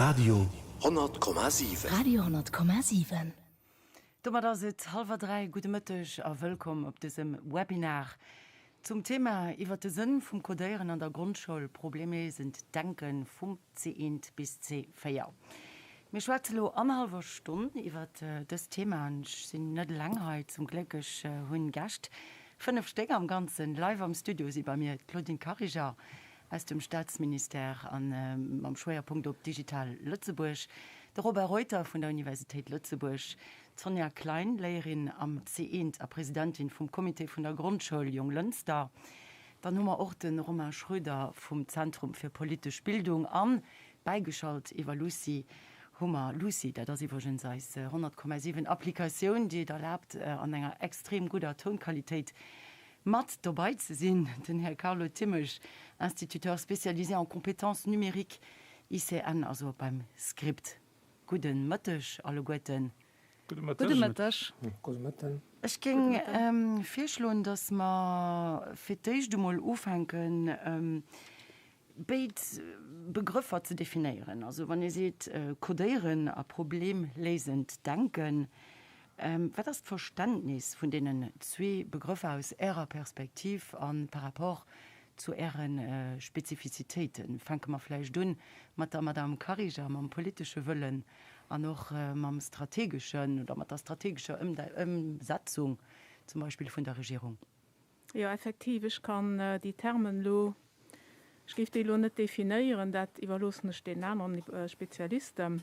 Radio 100,7. Radio 100,7. Domat ass et hallwer 3. Gudde Mëtteg a wëllkomm op dësem Webinar zum Thema iwwert de Sënn vum Codéieren an der Grondschoul, Problemléisend Denken vum C1 bis C4. Mir schwätze lo annerhallwer Stonn iwwert dëst Thema an ech sinn net eleng hei, zum Gléck, ech hunn Gäscht, 5 Stéck am Ganzen. Live am Studio si bei mir d'Claudine Kariger, aus dem Staatsministère a mam Schwéierpunkt op Digital Lëtzebuerg, de Robert Reuter vun der Universitéit Lëtzebuerg, d'Sonja Klein, Léierin am C1 a Presidentin vum Comité vun der Grondschoul Jonglënster. Dann hu mer och de Romain Schröder vum Zentrum fir politesch Bildung an bäigeschalt iwwer Lucie hu mer Lucie, dat ass iwwregens eis 100,7 Applikatioun, déi et erlaabt an enger extrem gudder Tounqualitéit Mat dobei ze sinn, den Här Carlo Thimmesch, Instituteur spécialisé en compétences numériques, ICN, also beim Script. Gudde Mëtteg alleguerten. Gudde Mëtteg. Gudde Mëtteg. Gudde Mëtten. Ech géing virschloen, dass mer fir d'éischt emol ufänken, béid Begrëffer ze definéieren. Also wann ee seet codéieren a problemléisend denken, wat ass d'Verständnis vun deenen zwee Begrëffer aus Ärer Perspektiv a par rapport zu Äre Spezifizitéiten? Fänke mer vläicht un mat der Madame Kariger, mam politesche Wëllen an och mam strategeschen oder mat der strategescher Ëmsetzung zum Beispill vun der Regierung. Jo, effektiv, ech kann déi Termen elo, ech géif déi elo net definéieren, dat iwwerloossen ech deenen aneren Spezialisten.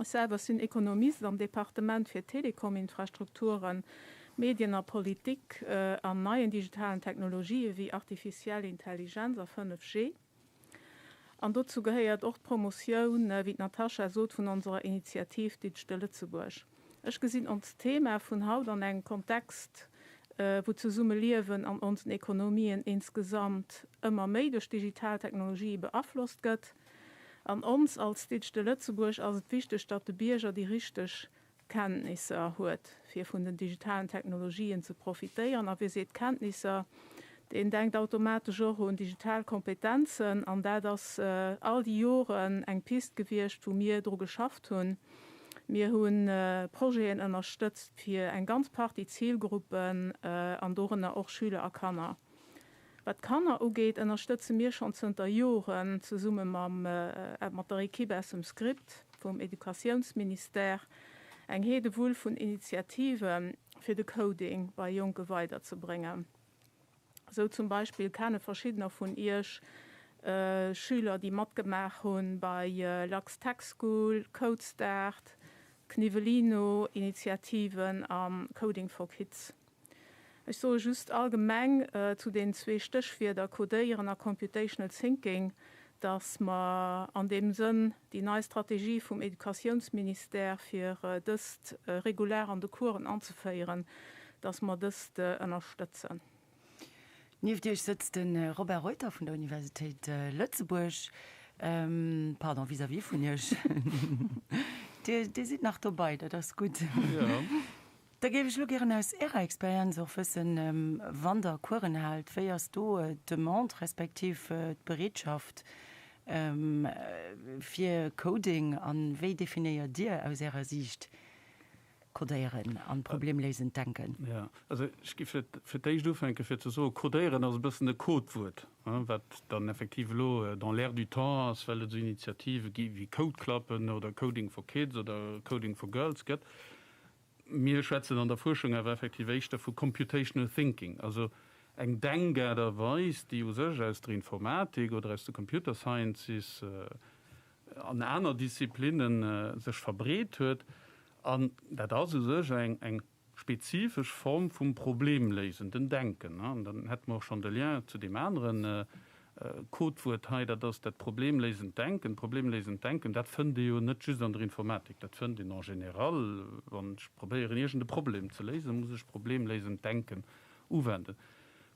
Ech selwer sinn Ekonomist am Departement fir Telekominfrastrukturen, Medien a Politik an neien digitalen Technologië wéi artificiell Intelligenz a 5G. An dozou gehéiert och d'Promotioun, wéi d'Natasha sot, vun onserer Initiativ Digital Lëtzebuerg. Ech gesinn onst Thema vun haut an engem Kontext, wou d'Zesummeliewen an onsen Ekonomien insgesamt ëmmer méi duerch digital Technologië beaflosst gëtt. An ons als Digital Lëtzebuerg ass et wichteg, datt de Bierger déi richteg Kenntnisser huet, fir vun den digitalen Technologien ze profitéieren. A wie seet Kenntnisser, deen denkt automatesch och un digital Kompetenzen. An dat ass all déi Joren eng Pist gewiescht, wou mir dru geschafft hunn. Mir hu Projeten ënnerstëtzt fir eng ganz Partie Zilgruppen, an dorënner och Schüler a Kanner. Wat d'Kanner ugeet, ënnerstëtze mir schonn zënter Joren zesumme mam mat der Equipe aus dem Script vum Educatiounsministère eng Heedewull vun Initiative fir de Coding bei Jonke weiderzebréngen. Esou zum Beispill kenne verschiddener vun Iech Schüler, déi matgemaach hu bei Lux Tech School, Codestart, Kniwwelino Initiativen a Coding for Kids. Ech soe just allgemeng zu den zwee Stéchwierder Codéieren a Computational Thinking, dass mer an deem Sënn déi nei Strategie vum Educatiounsministère, fir dëst regular an de Coursen anzeféieren, dass mer dëst ënnerstëtzen. Nieft Iech sëtzt de Robert Reuter vun der Universitéit Lëtzebuerg, pardon, vis-à-vis vun Iech. Dir sidd nach dobei, dat ass gutt. Da géif ech elo gären aus Ärer Experienz och wëssen, wann Der Coursen haalt, wéi ass do d'Demande respektiv d'Bereetschaft fir Coding a wéi definéiert Dir aus Ärer Siicht Codéieren an problemléisend Denken? Jo, also ech géif fir d'éischt ufänke fir ze soen, Codéieren ass e bëssen e Codewuert, wat dann effektiv elo dans l'air du temps ass, well et esou Initiative gi wéi Codecluben oder Coding for Kids oder Coding for Girls gëtt. Mir schwätzen an der Fuerschung awer effektiv éischter vu computational thinking, also eng Denkaart a Weis, déi u sech aus der Informatik oder aus de Computer Sciences an aner Disziplinne sech verbreet huet. An dat ass u sech eng spezifesch Form vum problemléisenden Denken. An dann hätte mer och schonn de Lien zu deem aneren Codewuert hei, dat ass dat problemléisend Denken. Problemléisend Denken, dat fënnt ee jo net just an der Informatik, dat fënnt een en général. Wann ech probéieren, iergend e Problem ze léisen, muss ech problemléisend Denken uwenden.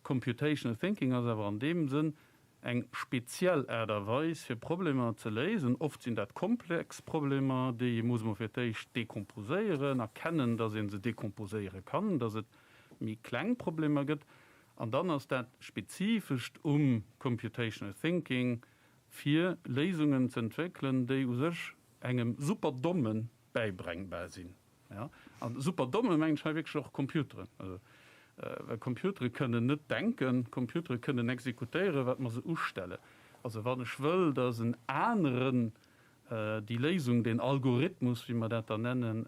Computational Thinking ass awer an deem Sënn eng speziell Aart a Weis, fir Problemer ze léisen. Oft sinn dat komplex Problemer, déi ee muss emol fir d'éischt decomposéieren, erkennen, dass ee se decomposéiere kann, dass et méi kleng Problemer gëtt. An dann ass dat Spezifescht um Computational Thinking. Fir Léisungen ze entwéckelen, déi u sech engem Superdomme bäibrengbar sinn. A Superdomme mengen ech hei wierklech och Computeren. Also, well Computere kënnen net denken, Computere kënnen exekutéieren, wat mer se ustellen. Also wann ech wëll, dass en aneren déi Léisung, deen Algorithmus, wéi mer dat dann nennen,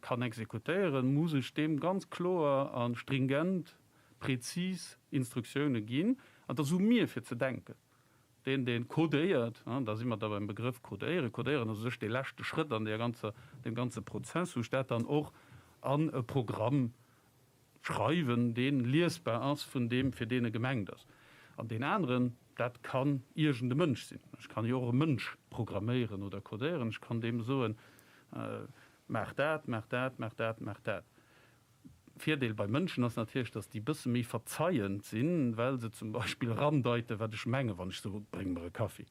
kann exekutéieren, muss ech deem ganz kloer a stringent, prezis Instruktioune ginn. An et ass u mir, fir ze denken. Deen, dee codéiert, da si mer da beim Begrëff codéieren, codéieren ass u sech dee leschte Schrëtt an där ganzer, deem ganze Prozess, wou ech dat dann och an e Programm schreiwen, dee liesbar ass vun deem, fir deen e gemengt ass. An deen aneren, dat kann iergend e Mënsch sinn. Ech kann jo och e Mënsch programméieren oder codéieren. Ech kann deem soen, maach dat, maach dat, maach dat, maach dat. Virdeel bei Mënschen ass natierlech, dass déi bësse méi verzeiend sinn, well se zum Beispill erandeiten, wat ech mengen, wann ech soe bréng mer e Kaffi.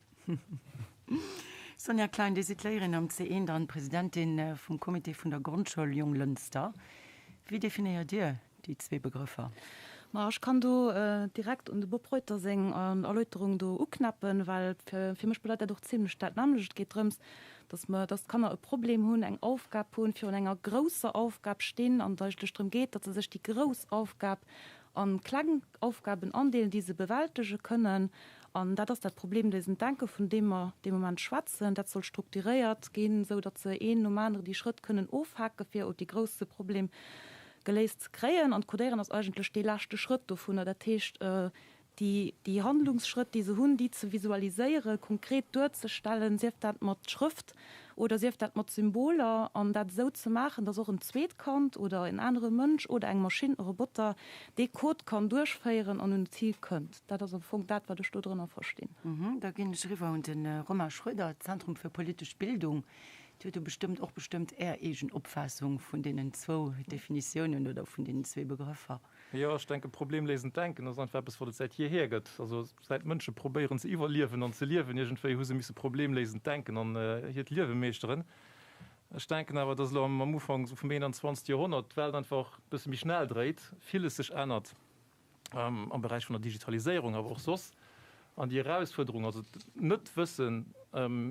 Sonja Klein, Dir sidd Léierin am C1 an Presidentin vum Comité vun der Grondschoul Jonglënster. Wéi definéiert Dir déi zwee Begrëffer? Ma ech kann do direkt un de Bob Reuter seng Erläuterung do uknäppen, well fir mech bedeit dat och zimlech dat nämmlecht. Et geet drëms, dass mer, dass d'Kanner e Problem hunn, eng Aufgab hunn, virun enger grousser Aufgab stinn an et eigentlech drëm geet, datt se sech déi grouss Aufgab a kleng Aufgaben andeelen, déi se bewältege kënnen. An dat ass dat problemléisend Denken, vun deem mer dee Moment schwätzen. Dat soll strukturéiert ginn, esou datt se een nom anere déi Schrëtt kënnen ofhake fir dee grousse Problem geléist ze kréien. An d'Codéieren ass eigentlech dee leschte Schrëtt dovunner. Dat heescht, déi, déi Handlungsschrëtt, déi se hunn, déi ze visualiséieren, konkret duerzestellen, sief dat mat Schrëft oder sief dat mat Symboler, an dat esou ze maachen, dass och en zweet Kand oder en anere Mënsch oder eng Maschinn, e Roboter, dee Code kann duerchféieren an un d'Zil kënnt. Dat ass am Fong dat, wat ech dodrënner verstinn. Da ginn ech eriwwer un de Romain Schroeder, Zentrum für politische Bildung. Dir hutt do bestëmmt och bestëmmt Är eegen Opfaassung vun deenen zwou Definitiounen oder vun deenen zwee Begrëffer. Jo, ech denken, problemléisend Denken ass einfach eppes, wat et säit jeehier gëtt. Also säit d'Mënsche probéieren ze iwwerliewen an ze liewen, iergendwéi hu se misse problemléisend denken an hiert Liewe meeschteren. Ech denken awer, dass elo am Ufank esou vum 21. Joerhonnert d'Welt einfach e bësse méi schnell dréit, villes sech ännert am Beräich vun der Digitaliséierung, awer och soss. An déi Erausfuerderung, also d'Net-Wëssen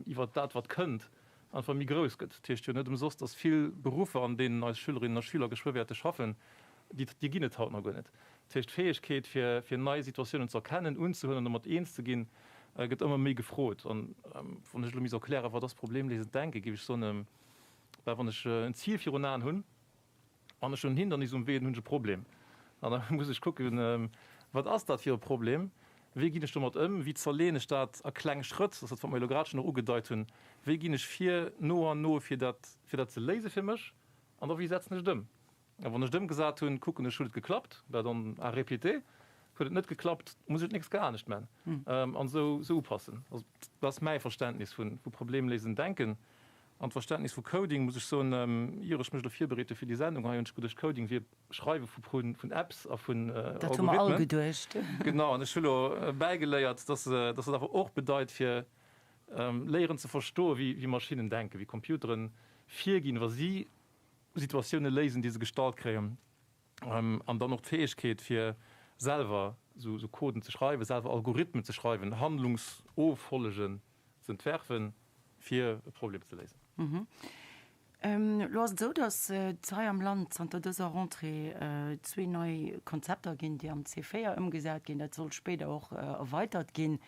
iwwert dat, wat kënnt, einfach méi grouss gëtt. Dat heescht jo net ëmsoss, dass vill Beruffer, an deenen eis Schülerinnen a Schüler geschwë wäerte schaffen, Déi, déi ginn et haut nach guer net. Dat heescht, d'Fäegkeet, fir, fir nei Situatiounen ze erkennen, unzehuelen an domat eens ze ginn, gëtt ëmmer méi gefrot. An wann ech elo misst erklären, wat ass problemléisend Denken, géif ech soen, Bah, wann ech en Zil virun Aen hunn an ech hunn en Hindernis um Wee, dann hunn ech e Problem. An da muss ech kucken, Wat ass dat fir e Problem? Wéi ginn ech domat ëm? Wéi zerleeën ech dat a kleng Schrëtt? Dat ass dat, wat mer elo grad schonn och ugedeit hunn. Wéi ginn ech vir, no an no, fir dat, fir dat ze léise fir mech? An da wéi setzen ech et ëm? A wann ech et ëmgesat hunn, kucken ech, huet et geklappt? Bah, dann à répéter. Huet et net geklappt, muss ech et d'nächst Kéier anescht man an esou esou upassen. Also dat ass mäi Verständnis vu vu problemléisend Denken. An d'Verständnis vu Coding, muss ech soen, ier ech mech elo virbereet hu fir déi Sendung hei, hunn ech geduecht, Coding wier Schreiwe vu vun Apps a vun Algorithmen. Dat hu mer all geduecht. Genau, an ech hu elo bäigeléiert, dass dass dat awer och bedeit, fir léieren ze verstoen, wéi wéi Maschinnen denken, wéi Computeren virginn, wa si Situatioune léisen, déi se gestallt kréien, an dann och d'Fäegkeet, fir selwer esou Coden ze schreiwen, selwer Algorithmen ze schreiwen, Handlungsoffollegen ze entwerfen, fir e Problem ze léisen. Elo ass et esou, datt et hei am Land zanter dëser Rentrée zwee nei Konzepter ginn, déi am C4 ëmgesat ginn. Dat soll spéider och erweitert ginn.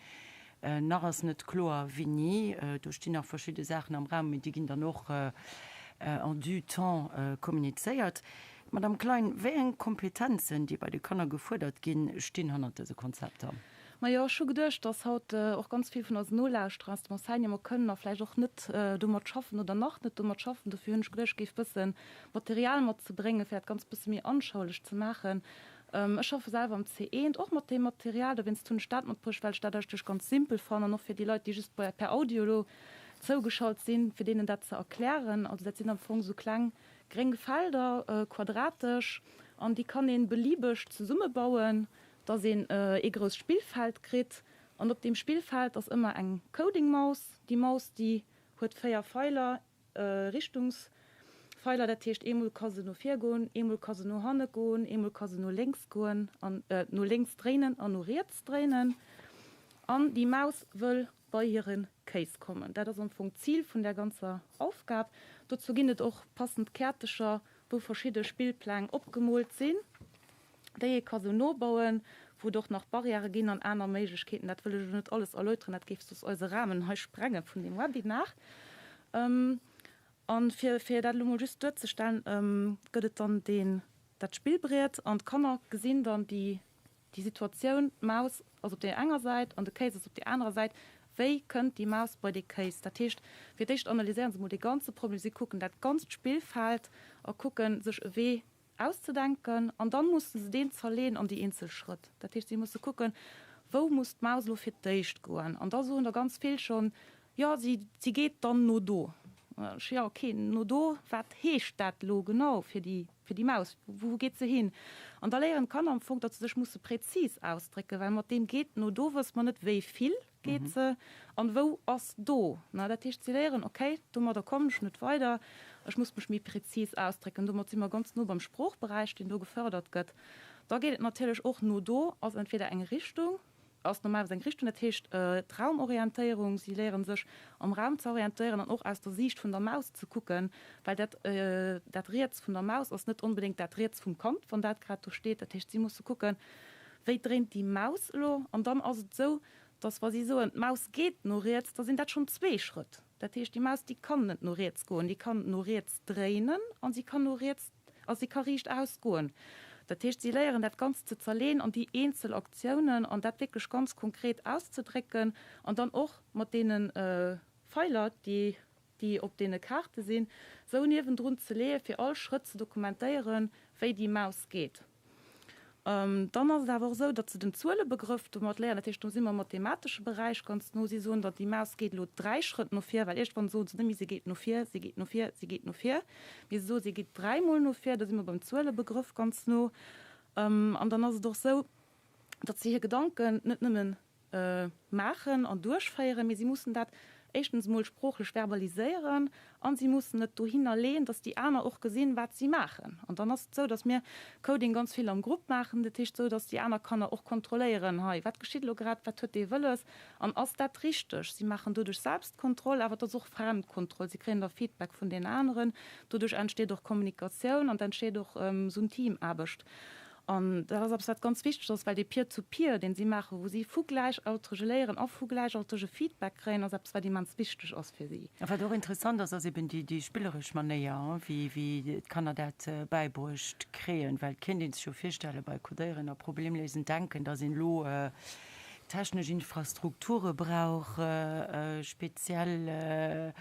Nach ass net kloer wéini. Do stinn nach verschidde Saachen am Raum, mee déi ginn dann och en due temps kommunizéiert. Madame Klein, wéi eng Kompetenzen, déi bei de Kanner gefuerdert ginn, stinn hannert dëse Konzepter? Majo, ech hu geduecht, dass haut och ganz vill vun eisen Nolauschterer aus dem Enseignement kënnen a vläicht och net domat schaffen oder nach net domat schaffen. Dofir hunn ech geduecht, ech géif bësse Material matzebréngen, fir dat Ganzt bësse méi anschaulich ze maachen. Ech schaffe selwer am C1 och mat deem Material, dowéinst hunn ech dat matbruecht, well ech dat eigentlech ganz simpel fannen an och fir déi Leit, déi just per Audio elo zougeschalt sinn, fir deenen dat ze erklären. Also dat sinn am Fong esou kleng gréng Felder, quadratesch, an déi kann ee beliebeg zesummebauen, dass een ee grousst Spillfeld kritt. An op deem Spillfeld ass ëmmer eng Coding-Maus. Déi Maus, déi huet 4 Feiler, Richtungsfeiler, dat heescht eemol ka se no vir goen, eemol ka se no hanne goen, eemol ka se no lénks goen an no lénks dréinen an no riets dréinen. An déi Maus wëll. bei hire Kéis kommen. Dat ass am Fong d'Zil vun där ganzer Aufgab. Dozou ginn et och passend Käertecher, wou verschidde Spillpläng opgemoolt sinn, déi ee ka sou nobauen, wou et och nach Barrièrë ginn an aner Méiglechkeeten. Dat wëll ech elo net alles erläuteren, dat géif soss eise Rahmen hei sprenge vun deem Webinar. A fir, fir dat elo mol just duerzestellen, gëtt et dann deen, dat Spillbriet an d'Kanner gesinn dann déi, déi Situatioun, d'Maus ass op där enger Säit an de Kéis ass op där anerer Säit, wéi kënnt déi Maus bei dee Kéis? Dat heescht, fir d'éischt analyséieren se mol dee ganze Problem, si kucken dat ganzt Spillfeld a kucken sech e Wee auszedenken an dann mussen se deen zerleeën an déi eenzel Schrëtt. Dat heescht, si musse kucken, wou muss d'Maus elo fir d'éischt goen? An da soen der ganz vill schonn, jo, si, si geet dann no do. Ech, jo, okay, no do, wat heescht dat elo genau fir déi, fir déi Maus? Wou geet se hin? An da léieren d'Kanner am Fong, datt se sech musse präzis ausdrécken, well mat deem geet no do wësse mer net, wéi vill geet se an wou ass do. Dat heescht, si léieren, okay, domadder kommen ech net weider, ech muss mech méi prezis ausdrécken. Domat si mer ganz no beim Sproochberäich, deen do gefërdert gëtt. Da geet et natierlech och no do ass entweder eng Richtung, ass normalerweis eng Richtung, dat heescht d'Raumorientéierung, si léiere sech am Raum ze orientéieren an och aus der Siicht vun der Maus ze kucken, well dat dat Riets vun der Maus ass net onbedéngt dat Riets vum Kand, wann dat grad do steet. Dat heescht, si musse kucken, Wéi dréint déi Maus elo? An dann ass et esou, dass wa si soen, d'Maus geet no riets, da sinn dat schonn zwee Schrëtt. Dat heescht, déi Maus, déi kann net no riets goen, déi kann no riets dréinen a si kann no riets, a si ka riichtaus goen. Dat heescht, si léieren dat Ganzt ze zerleen an déi eenzel Aktiounen an dat wierklech ganz konkret auszedrécken an dann och mat deene Feiler, déi déi op deene Kaarte sinn, sou niewendrun ze leeë fir all Schrëtt ze dokumentéieren, wéi déi Maus geet. Dann ass et awer och esou, datt se den Zuelebegrëff domat léieren. Dat heescht, do si mer am mathematesche Beräich ganz no. Si soen dann, déi Maus geet elo dräi Schrëtt no vir, well iergendwann soen se net méi, se geet no vir, se geet no vir, se geet no vir, mee se soe se geet dräimol no vir. Do si mer beim Zuelebegrëff ganz no. An dann ass et och esou, datt se hir Gedanken net nëmmen maachen an duerchféieren, mee si mussen dat éischtens emol sproochlech verbaliséieren a si mussen et dohinner leeën, dass déi aner och gesinn, wat si maachen. An dann ass et esou, dass mir Coding ganz vill am Grupp maachen, dat heescht esou, dass déi aner Kanner och kontrolléieren, hei, wat geschitt elo grad, wat huet dee wëlles an ass dat richteg? Si maachen doduerch Selbstkontroll, awer et ass och Fremdkontroll, si kréien da Feedback vun den aneren, doduerch entsteet och Kommunikatioun an et entsteet och esou en Teamaarbecht. An dat ass eppes, wat ganz wichteg ass, well dee Peer-to-peer, deen si maachen, wou si vu Gläichaltrege léieren a vu Gläichaltrege Feedback kréien, ass eppes, wat immens wichteg ass fir si. A wat och interessant ass, ass eben déi spilleresch Manéier, wéi d'Kanner dat bäibruecht kréien. Well et kéint ee sech jo virstellen, bei Codéieren a problemléisend Denken, datt een elo technesch Infrastrukture brauch, speziell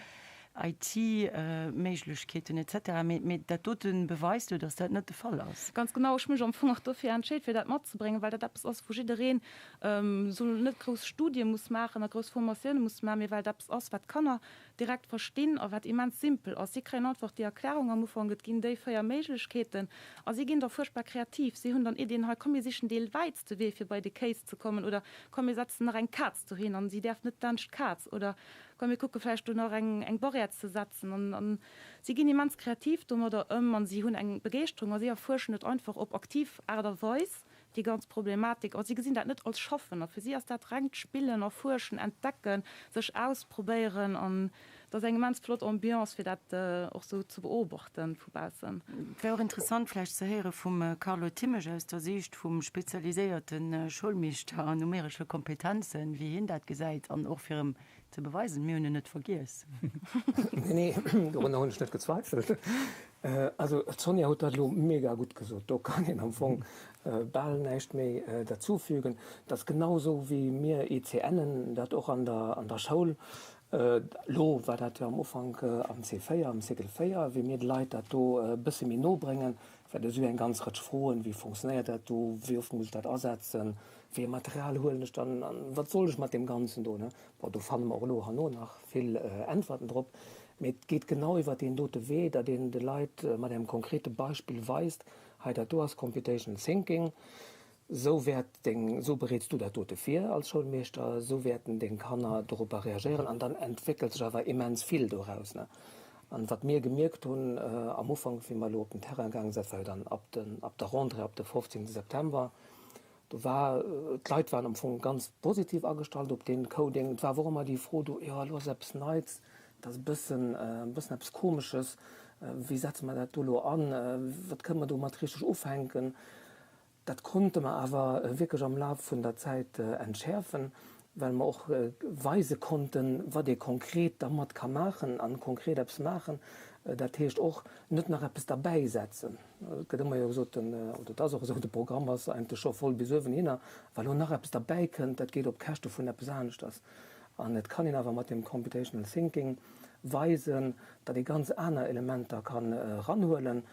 IT-Méiglechkeeten etc. Mee dat dote beweist jo, datt dat net de Fall ass. Ganz genau. Ech hu mech am Fong och dofir entscheet, fir dat matzebréngen, well dat eppes ass, wou jiddereen esou net grouss Studie muss maachen a grouss Formatioune muss maachen, mee well et eppes ass, wat d'Kanner direkt verstinn a wat immens simpel ass. Si kréien einfach déi Erklärung am Ufank, et ginn déi 4 Méiglechkeeten a si ginn da fuerchtbar kreativ. Si hunn dann Iddien, hei komm mir sichen dee wäitste Wee fir bei de Kéis ze kommen oder komm mir setzen nach eng Kaz dohin an si däerf net laanscht d'Kaz oder Komm mir kucke vläicht do nach eng eng Barrière ze setzen. An an si ginn immens kreativ domadder ëm an si hunn eng Begeeschterung a si erfuerschen et einfach op aktiv Aart a Weis, déi ganz Problematik. A si gesinn dat net als Schaffen a fir si ass dat rengt Spillen, Erfuerschen, Entdecken, sech ausprobéieren an et ass eng immens flott Ambiance fir dat och sou ze beobachten vu baussen. Et wär och interessant vläicht ze héiere vum Carlo Thimmesch aus der Siicht vum spezialiséierte Schoulmeeschter an numeresche Kompetenzen, wéi hien dat gesäit an och fir em ze beweisen, mir hunn en net vergiess. Nee, nee, dorunner hunn ech net gezweifelt. Also d'Sonja huet dat elo mega gutt gesot, do kann een am Fong bal näischt méi derzufügen. Et ass genau esou, wéi mir ICNen dat och an der, an der Schoul, elo war dat jo am Ufank am C4, am Cycle 4, wéi mir de Leit dat do e bësse méi no bréngen, well do si jo eng ganz Rëtsch Froen, wéi funktionéiert dat do, wéi oft muss ech dat asetzen, wéi e Material huelen ech dann an wat soll ech mat deem Ganzen do, ne? Bon, do fanne mer och elo herno nach vill Äntwerten drop. Mee et geet genau iwwert deen dote Wee, datt een de Leit mat engem konkrete Beispill weist, hei dat do ass Computational Thinking, esou wäert deng, esou bereets du dat dote vir als Schoulmeeschter, esou wäerten deng Kanner doropper reagéieren an dann entwéckelt sech awer immens vill doraus, ne? An wat mir gemierkt hunn am Ufank, wéi mer elo op den Terrain gaange sinn, dat war jo dann ab den, ab der Rentrée, ab de 15 September. Do war, d'Leit waren am Fong ganz positiv agestallt op dee Coding. Et war awer och ëmmer déi Fro do, jo elo ass eppes Neits, dat ass e bëssen, e bëssen eppes Komesches, wéi setze mer dat do elo an, wat kënne mer domat richteg ufänken? Dat konnte mer awer wierklech am Laf vun der Zäit entschäerfen, well mer och weise konnten, wat ee konkret dermat ka maachen an konkret eppes maachen, dat heescht och net nach eppes derbäisetzen. Et gëtt ëmmer jo gesot, den, oder et ass och esou, de Programm ass eigentlech scho voll bis uewenhinner. Wa lo nach eppes derbäikënnt, dat geet op Käschte vun eppes aneschters. An et kann een awer mat dem Computational Thinking weisen, datt ee ganz aner Elementer kann eranhuelen,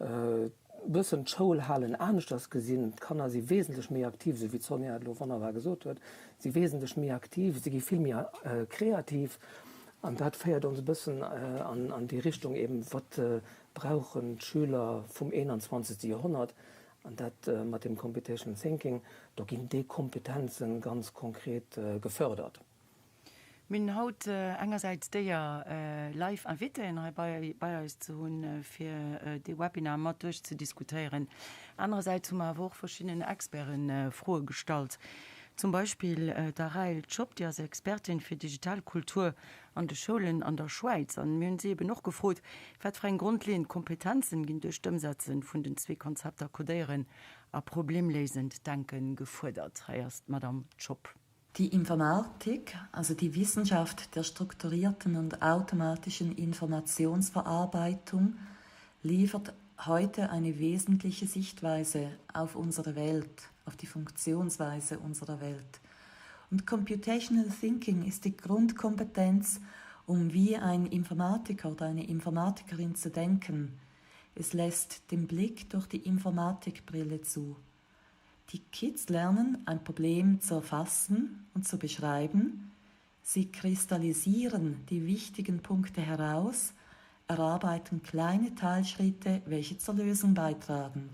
e bëssen d'Schoulhalen aneschters gesinn. D'Kanner si wesentlech méi aktiv, esou wéi d'Sonja et elo wonnerbar gesot huet, si wesentlech méi aktiv, si gi vill méi kreativ. An dat féiert ons e bëssen an déi Richtung eben, wat brauchen d'Schüler vum 21. Joerhonnert, an dat mat dem Computational Thinking, do ginn déi Kompetenze ganz konkret gefördert. Mir hunn haut engersäits d'Éier, live Invitéen hei bei eis ze hunn, fir dee Webinar mat duerchzediskutéieren. Anerersäits hu mer awer och verschiddenen Experte Froe gestallt. Zum Beispill der Rahel Tschopp, déi ass Expertin fir digital Kultur an de Schoulen an der Schwäiz. An mir hunn si eben och gefrot, wat fir eng grondleeënd Kompetenzen ginn duerch d'Ëmsetze vun den zwee Konzepter Codéieren a problemléisend Denken gefuerdert. Hei ass d'Madame Tschopp. Die Informatik, also die Wissenschaft der strukturierten und automatischen Informationsverarbeitung, liefert heute eine wesentliche Sichtweise auf unsere Welt, auf die Funktionsweise unserer Welt. Und Computational Thinking ist die Grundkompetenz, um wie ein Informatiker oder eine Informatikerin zu denken. Es lässt den Blick durch die Informatikbrille zu. Die Kids lernen, ein Problem zu erfassen und zu beschreiben. Sie kristallisieren die wichtigen Punkte heraus, erarbeiten kleine Teilschritte, welche zur Lösung beitragen.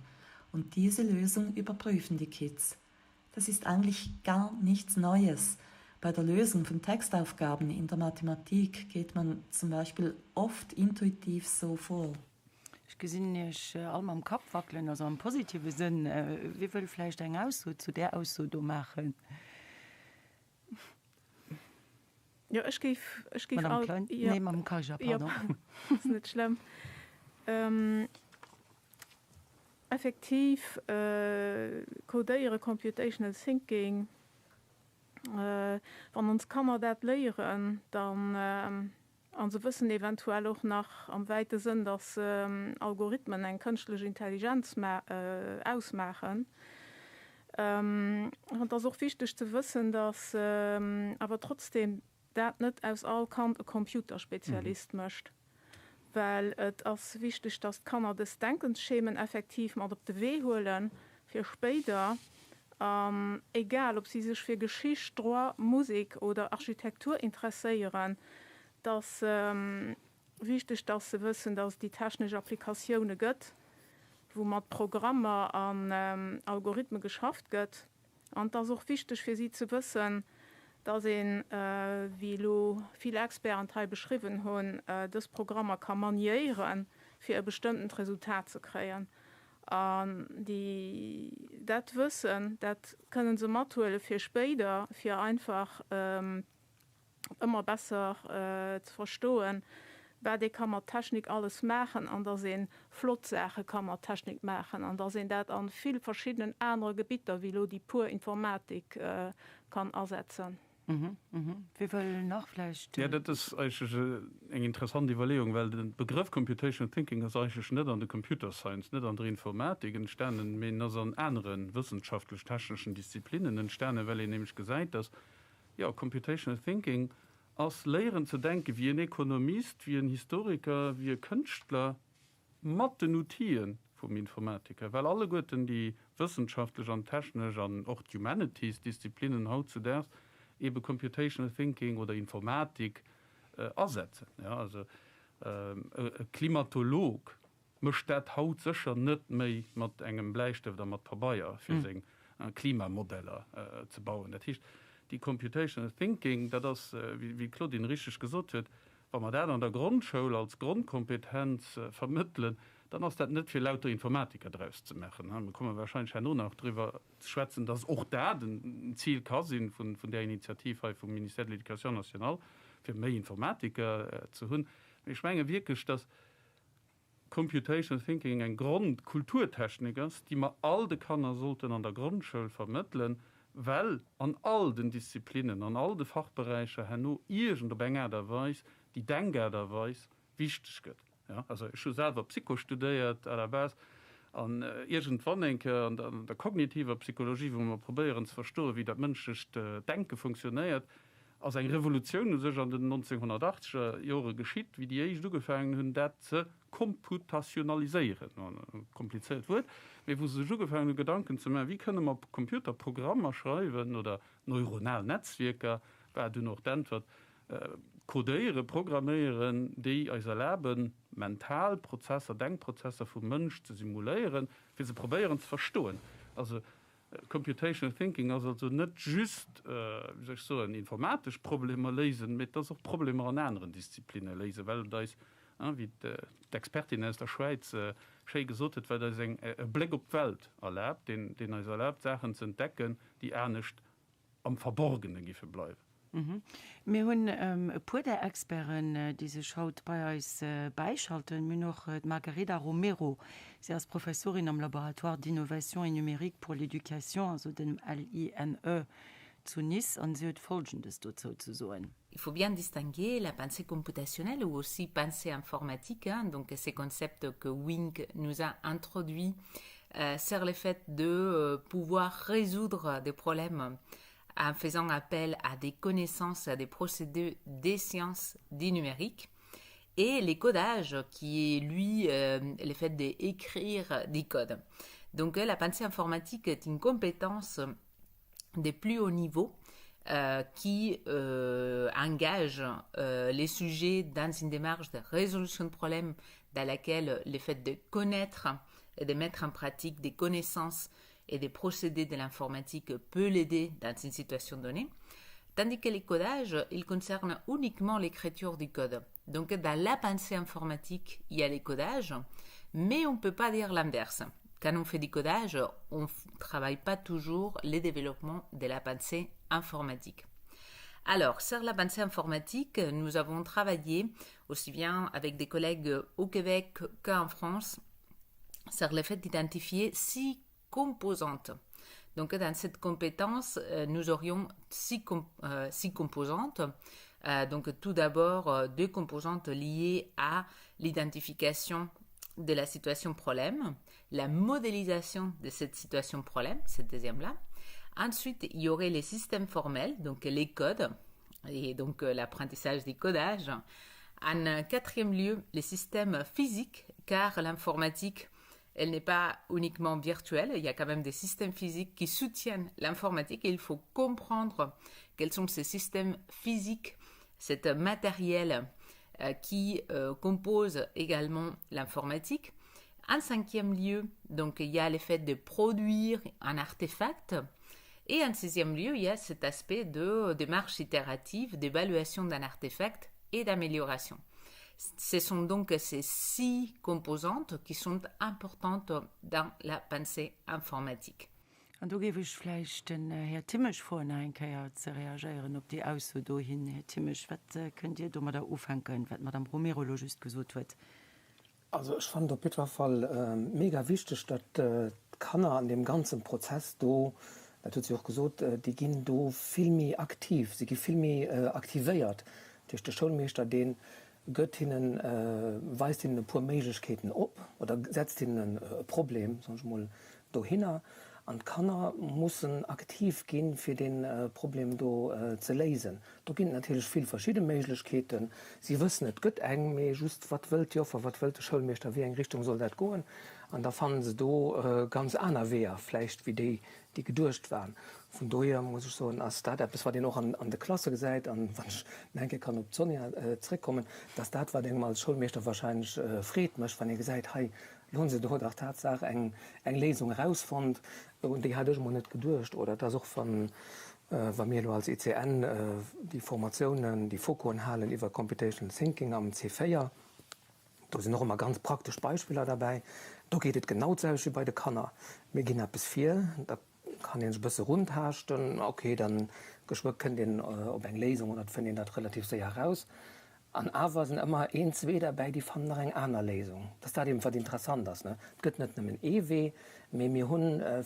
Und diese Lösung überprüfen die Kids. Das ist eigentlich gar nichts Neues. Bei der Lösung von Textaufgaben in der Mathematik geht man zum Beispiel oft intuitiv so vor. Ech gesinn Iech all mam Kapp wackelen, also am positive Sënn. Wie wëll vläicht eng Ausso zu där Ausso do maachen? Jo, ech géif, ech géif Madame Klein? Jo. Nee, Mme Kayser, pardon. Jo, ass net schlëmm. Effektiv, Codéiere, Computational Thinking, wann ons Kanner dat léieren, dann, a se wëssen eventuell och nach am wäite Sënn, dass Algorithmen eng kënschtlech Intelligenz ausmaachen. An et ass och wichteg ze wëssen, dass awer trotzdem dat net aus all Kand e Computerspezialist mécht, well et ass wichteg, dass d'Kanner dës Denkensschemen effektiv mat op de Wee huelen, fir spéider, an egal ob si sech fir Geschicht, Droit, Musek oder Architektur interesséieren, dass wichteg, dass se wëssen, dass et déi technesch Applikatioune gëtt, wou mat Programmer an Algorithme geschafft gëtt. An et ass och wichteg fir si ze wëssen, dass een, wéi elo vill Experten et hei beschriwwen hunn, dës Programmer ka maniéieren, fir e bestëmmtent Resultat ze kréien. An déi, dat Wëssen, dat kënnen se mathuele fir spéider, fir einfach ëmmer besser ze verstoen, wat ee ka mat Technik alles maachen an dass ee flott Saache ka mat Technik maachen an dass een dat a vill verschiddenen anere Gebitter wéi elo déi pur Informatik kann asetzen. Wie wëll nach vläicht? Jo, dat ass eigentlech eng interessant Iwwerleeung, well de Begrëff Computational Thinking ass eigentlech net an de Computer Science, net an der Informatik entstanen, mee en ass an anere wëssenschaftlech-techneschen Disziplinnen entstanen, well een nämlech gesäit, dass Jo, Computational Thinking ass léieren ze denken wéi en Ekonomist, wéi en Historiker, wéi e Kënschtler, mat den Outile vum Informatiker, well alleguerten déi wëssenschaftlech an technesch an och d'Humanities-Disziplinnen hautzudaags ebe Computational Thinking oder Informatik asetzen. Jo, also e Klimatolog mécht dat haut sécher net méi mat engem Bläistëft a mat Pabeier, fir seng Klimamodeller ze bauen. Dat heescht, déi Computational Thinking, dat ass, wéi d'Claudine richteg gesot huet, wa mer dat an der Grondschoul als Grondkompetenz vermëttelen, dann ass dat net fir lauter Informatiker draus ze maachen. Mir komme wahrscheinlech herno nach driwwer ze schwätzen, dass och dat en Zil ka si vun där Initiativ hei vum Ministère de l'Éducation nationale, fir méi Informatiker ze hunn. Mee ech menge wierklech, dass Computational Thinking eng Grondkulturtechnik ass, déi mer all de Kanner sollten an der Grondschoul vermëttelen, well an all den Disziplinnen, an all de Fachberäicher herno iergend op eng Aart a Weis déi Denkaart a Weis wichteg gëtt. Jo, also ech hu selwer Psycho studéiert à la base an iergendwann eng Kéier an der kognitiver Psychologie, wou mer probéieren ze verstoen, wéi dat mënschlecht Denke funktionéiert, ass eng Revolutioun u sech an den 1980er Jore geschitt, wéi déi éischt ugefaangen hunn, dat ze komputationaliséieren, e komplizéiert Wuert, mee wou se sech ugefaangen hunn, Gedanken ze maachen, wéi kënne mer Computerprogrammer schreiwen oder neuronal Netzwierker, war dunn och d'Äntwert, codéieren, programméieren, déi eis erlaben, mental Prozesser, Denkprozesser vum Mënsch ze simuléieren, fir se probéieren ze verstoen. Also Computational Thinking ass also net just, wéi soll ech soen, informatesch Problemer léisen, mee et ass och Problemer an aneren Disziplinne léisen, well et eis, wéi d'Expertin aus der Schwäiz schéi gesot huet, well et eis eng e Bléck op d'Welt erlaabt, deen eis erlaabt, Saachen ze entdecken, déi anescht am Verborgene giffe bleiwen. Mir hunn e puer där Experten, déi sech haut bei eis bäischalten. Mir hunn och d'Margarida Romero, si ass Professorin am Laboratoire d'innovation et numérique pour l'éducation, also dem LINE zu Nice, an si huet Folgendes dozou ze soen. Il faut bien distinguer la pensée computationnelle ou aussi pensée informatique, hein, donc ces concepts que Wink nous a introduits euh, sur le fait de euh, pouvoir résoudre des problèmes en faisant appel à des connaissances, à des procédés des sciences du numérique et les codages qui est lui euh, le fait d'écrire des codes. Donc euh, la pensée informatique est une compétence des plus hauts niveaux euh, qui euh, engage euh, les sujets dans une démarche de résolution de problèmes dans laquelle le fait de connaître et de mettre en pratique des connaissances et des procédés de l'informatique peut l'aider dans une situation donnée. Tandis que les codages, il concerne uniquement l'écriture du code. Donc dans la pensée informatique, il y a les codages, mais on ne peut pas dire l'inverse. Quand on fait du codage, on ne travaille pas toujours les développements de la pensée informatique. Alors, sur la pensée informatique, nous avons travaillé aussi bien avec des collègues au Québec qu'en France sur le fait d'identifier six composantes. Donc, dans cette compétence, euh, nous aurions six, comp euh, six composantes. Euh, donc, tout d'abord, euh, deux composantes liées à l'identification de la situation problème, la modélisation de cette situation problème, cette deuxième-là. Ensuite, il y aurait les systèmes formels, donc les codes, et donc euh, l'apprentissage des codages. En quatrième lieu, les systèmes physiques, car l'informatique, elle n'est pas uniquement virtuelle, il y a quand même des systèmes physiques qui soutiennent l'informatique et il faut comprendre quels sont ces systèmes physiques, cet matériel euh, qui euh, compose également l'informatique. En cinquième lieu, donc, il y a l'effet de produire un artefact. Et en sixième lieu, il y a cet aspect de démarche itérative, d'évaluation d'un artefact et d'amélioration. Ce sont donc ces six composantes qui sont importantes dans la pensée informatique. An do géif ech vläicht den Här Thimmesch froen, nach eng Kéier ze reagéieren op déi Ausso dohin. Här Thimmesch, wat kënnt Dir domadder ufänken, wat d'Madame Romero elo just gesot huet? Also ech fannen et op jiddwer Fall mega wichteg, datt d'Kanner an deem ganze Prozess do, dat huet si och gesot, déi ginn do vill méi aktiv, si gi vill méi aktivéiert. Dat heescht, de Schoulmeeschter, dee gëtt hinnen, weist hinnen e puer Méiglechkeeten op oder setzt hinnen e Problem, soen ech emol, dohinner an d'Kanner mussen aktiv ginn, fir dee Problem do ze léisen. Do ginn et natierlech vill verschidde Méiglechkeeten. Si wëssen, et gëtt eng, mee just, wat wëllt d'Joffer, wat wëllt de Schoulmeeschter, wéi eng Richtung soll dat goen? An da fanne se do ganz aner Weeër vläicht wéi déi, déi geduecht waren. Vun dohier muss ech soen, ass dat eppes, wat een och an de Klasse gesäit. An wann ech nach eng Kéier kann op d'Sonja zréckkommen, dass dat, wat engem als Schoulmeeschter wahrscheinlech Freed mécht, wann ee gesäit, hei, Lo hunn se do dach Tatsaach eng eng Léisung erausfonnt, un déi hat ech emol net geduecht. Oder et ass och, wann, wa mir elo als ICN déi Formatiounen, déi Focoen halen iwwer Computational Thinking am C4. Do sinn och ëmmer ganz praktesch Beispiller derbäi. Do geet et genau d'selwecht wéi bei de Kanner. Mir ginn eppes vir, da kann ee sech e bësse runtaaschten, ok, da geschwë kënnt een op eng Léisung oder et fënnt een dat relativ séier eraus. An awer sinn ëmmer een, zwee derbäi, déi fannen nach eng aner Léisung. Dat ass dat eben, wat interessant ass, ne? Et gëtt net nëmmen ee Wee, mee mir hu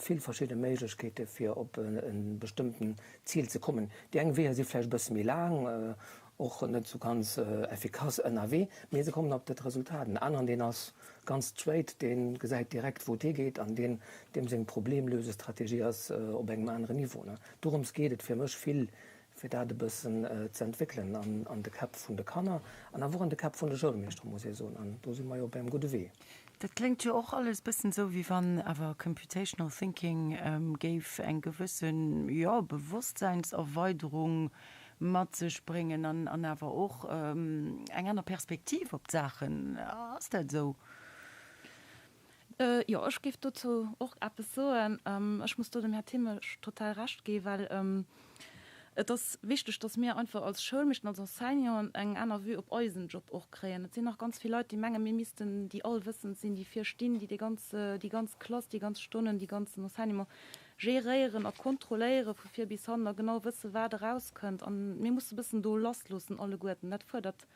vill verschidde Méiglechkeete fir op e bestëmmten Zil ze kommen. Déi eng Weeër si vläicht e bësse méi laang, och net esou ganz effikass ënnerwee, mee se kommen op dat Resultat. En aneren, deen ass ganz straight, dee gesäit direkt, wou et higeet an deen, deem seng Problemlösestrategie ass op engem aneren Niveau. Dorëms geet et fir mech vill, fir dat e bëssen ze entwéckelen an de Käpp vun de Kanner an awer och an de Käpp vun de Schoulmeeschteren, muss ee soen. An do si mer jo op engem gudde Wee. Dat kléngt jo och alles bëssen esou, wéi wann awer Computational Thinking géif eng gewëssen, jo, Bewosstseinserweiderung mat sech bréngen an awer och eng aner Perspektiv op d'Saachen. Ass dat esou? Jo, ech géif dozou och eppes soen. Ech muss do dem Här Thimmesch total Recht gi well et ass wichteg, dass mir einfach als Schoulmeeschten, als Enseignanten eng aner Vue op eisen Job och kréien. Et sinn nach ganz vill Leit, déi mengen, mir missten déi Allwëssend sinn, déi vir stinn, déi déi ganz, déi ganz Klass, déi ganz Stonnen, déi ganzen Enseignement geréieren a kontrolléiere vu vir bis hannen a genau wësse wat erauskënnt. An mir musse bëssen do lassloossen alleguerten. Dat fuerdert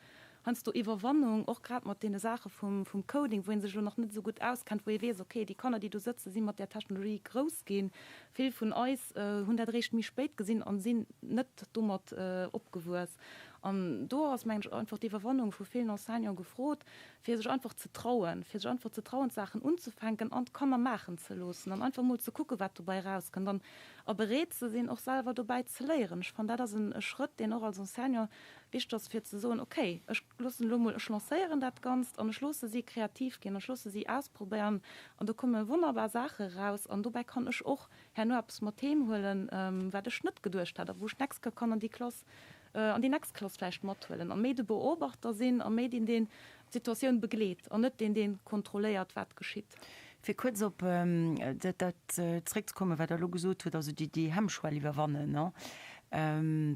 heiansdo Iwwerwannung, och grad mat deene Saache vum vum Coding, wou ee sech elo nach net esou gutt auskennt, wou ee weess, okay, déi Kanner, déi do sëtzen, si mat där Technologie grouss ginn. Vill vun eis hunn dat eréischt méi spéit gesinn a sinn net domat opgewuess. An do ass, mengen ech, einfach d'Iwwerwannung vu villen Enseignanten gefrot, fir sech einfach ze trauen, fir sech einfach ze trauen, d'Saachen unzefänken an d'Kanner maachen ze loossen an einfach mol ze kucken, wat dobäi erauskënnt an a bereet ze sinn, och selwer dobäi ze léieren. Ech fannen, dat ass e Schrëtt, deen och als Enseignant wichteg ass, fir ze soen, okay, ech loossen elo mol, ech lancéieren dat Ganzt an ech loosse si kreativ ginn, ech loosse si ausprobéieren an do komme wonnerbar Saache eraus an dobäi kann ech och herno eppes mat heem huelen, wat ech net geduecht hat a wou ech d'nächst Kéier kann an déi Klass an déi nächst Klass vläicht mathuelen a méi de Beobachter sinn a méi deen, deen d'Situatioun begleet an net deen, dee kontrolléiert, wat geschitt. Fir kuerz op dat zréckzekommen, wat Der elo gesot hutt, also déi Hemmschwell iwwerwannen.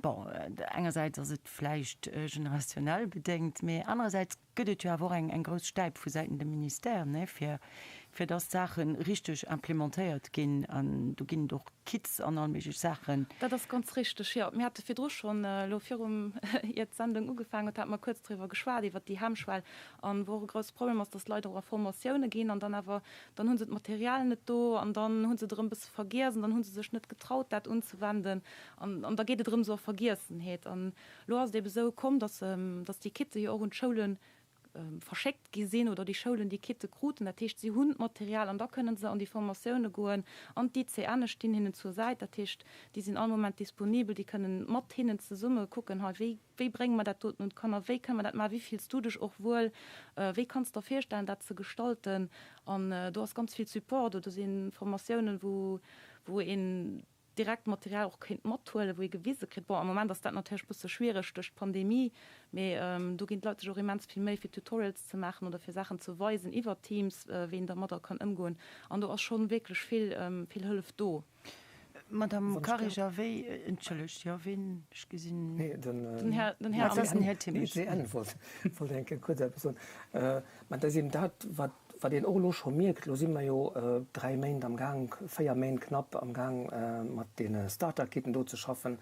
Bon, engersäits ass et vläicht generationell bedéngt, mee anerersäits gëtt et jo awer och eng grouss Stäip vu Säiten dem Ministère, ne, fir, fir dass d'Saache richteg implementéiert ginn. An do ginn et och Kits an all méiglech Saachen. Dat ass ganz richteg, jo. Mir hate virdru schonn, elo virum, ier d'Sendung ugefaangen huet, hate mer kuerz driwwer geschwat, iwwert déi Hemmschwell. An wou och e grousse Problem ass, dass d'Leit och a Formatioune ginn an dann awer, dann hu se d'Material net do an dann hu se et erëm e bësse vergiess an dann hu se sech net getraut, dat unzewenden. An, an da geet et erëm esou a Vergiessenheet. An Lo ass et ebe sou komm, dass, dass déi Kitte jo och un d'Schoule verschéckt gi sinn oder déi Schoulen déi Kitte kruten. Dat heescht, si hunn d'Material an da kënnen se an déi Formatioune goen an d'ICNe stinn hinnen zur Säit. Dat heescht, déi sinn all Moment disponibel, déi kënnen mat hinnen zesumme kucken, hei wéi, wéi brénge mer dat doten un d'Kanner, wéi kënne mer dat maachen, wéi fills du dech och wuel, wéi kanns de der virstellen dat ze gestalten. An do ass ganz vill Support do. Do si Formatiounen, wou, wou een direkt Material och kéint mathuelen, wou ee gewise kritt, bon am Moment ass dat natierlech e bësse schwiereg duerch d'Pandemie, mee do ginn d'Leit sech och immens vill Méi fir Tutorials ze maachen oder fir Saachen ze weisen iwwer Teams, wéi een dermadder kann ëmgoen an do ass schonn wierklech vill, vill Hëllef do. Madame Kariger, wéi, entschëllegt, jo, ween, ech gesinn. Nee, den Här, den Här, den Här Thimmesch. Den ICN wollt eng Kéier kuerz eppes soen. Mä dat ass eben dat, wat Wat een och elo scho mierkt, elo si mer jo 3 Méint am Gaang, 4 Méint knapp am Gaang mat deene Starter-Kitten do ze schaffen,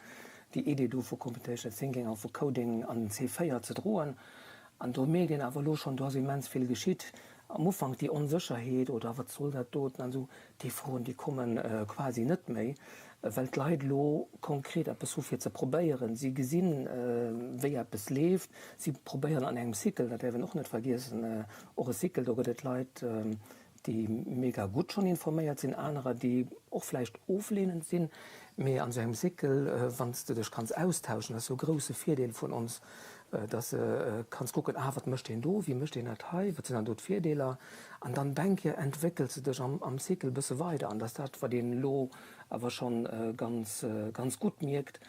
déi Idee do vu Computational Thinking a vu Coding an den C4 ze droen. An do mierkt een awer elo schonn, do ass immens vill geschitt. Am Ufank déi Onsécherheet oder wat soll dat doten an esou, déi Froen, déi komme quasi net méi, well d'Leit elo konkret eppes hu fir ze probéieren. Si gesinn, wéi eppes leeft. Si probéieren an engem Cycle, dat däerf een och net vergiessen, och e Cycle, do gëtt et Leit, déi mega gutt schonn informéiert sinn, anerer, déi och vläicht oflehnend sinn. Mee an esou engem Cycle, wann s de dech kanns austauschen, dat ass jo e grousse Virdeel vun ons, dass de kanns kucken, ah, wat mécht deen do, wéi mécht deen dat hei, wat sinn dann do d'Virdeeler? An dann, denk je, entwéckels de dech am Cycle e bësse weider. An dat ass dat, wat een elo awer schonn ganz, ganz gutt mierkt,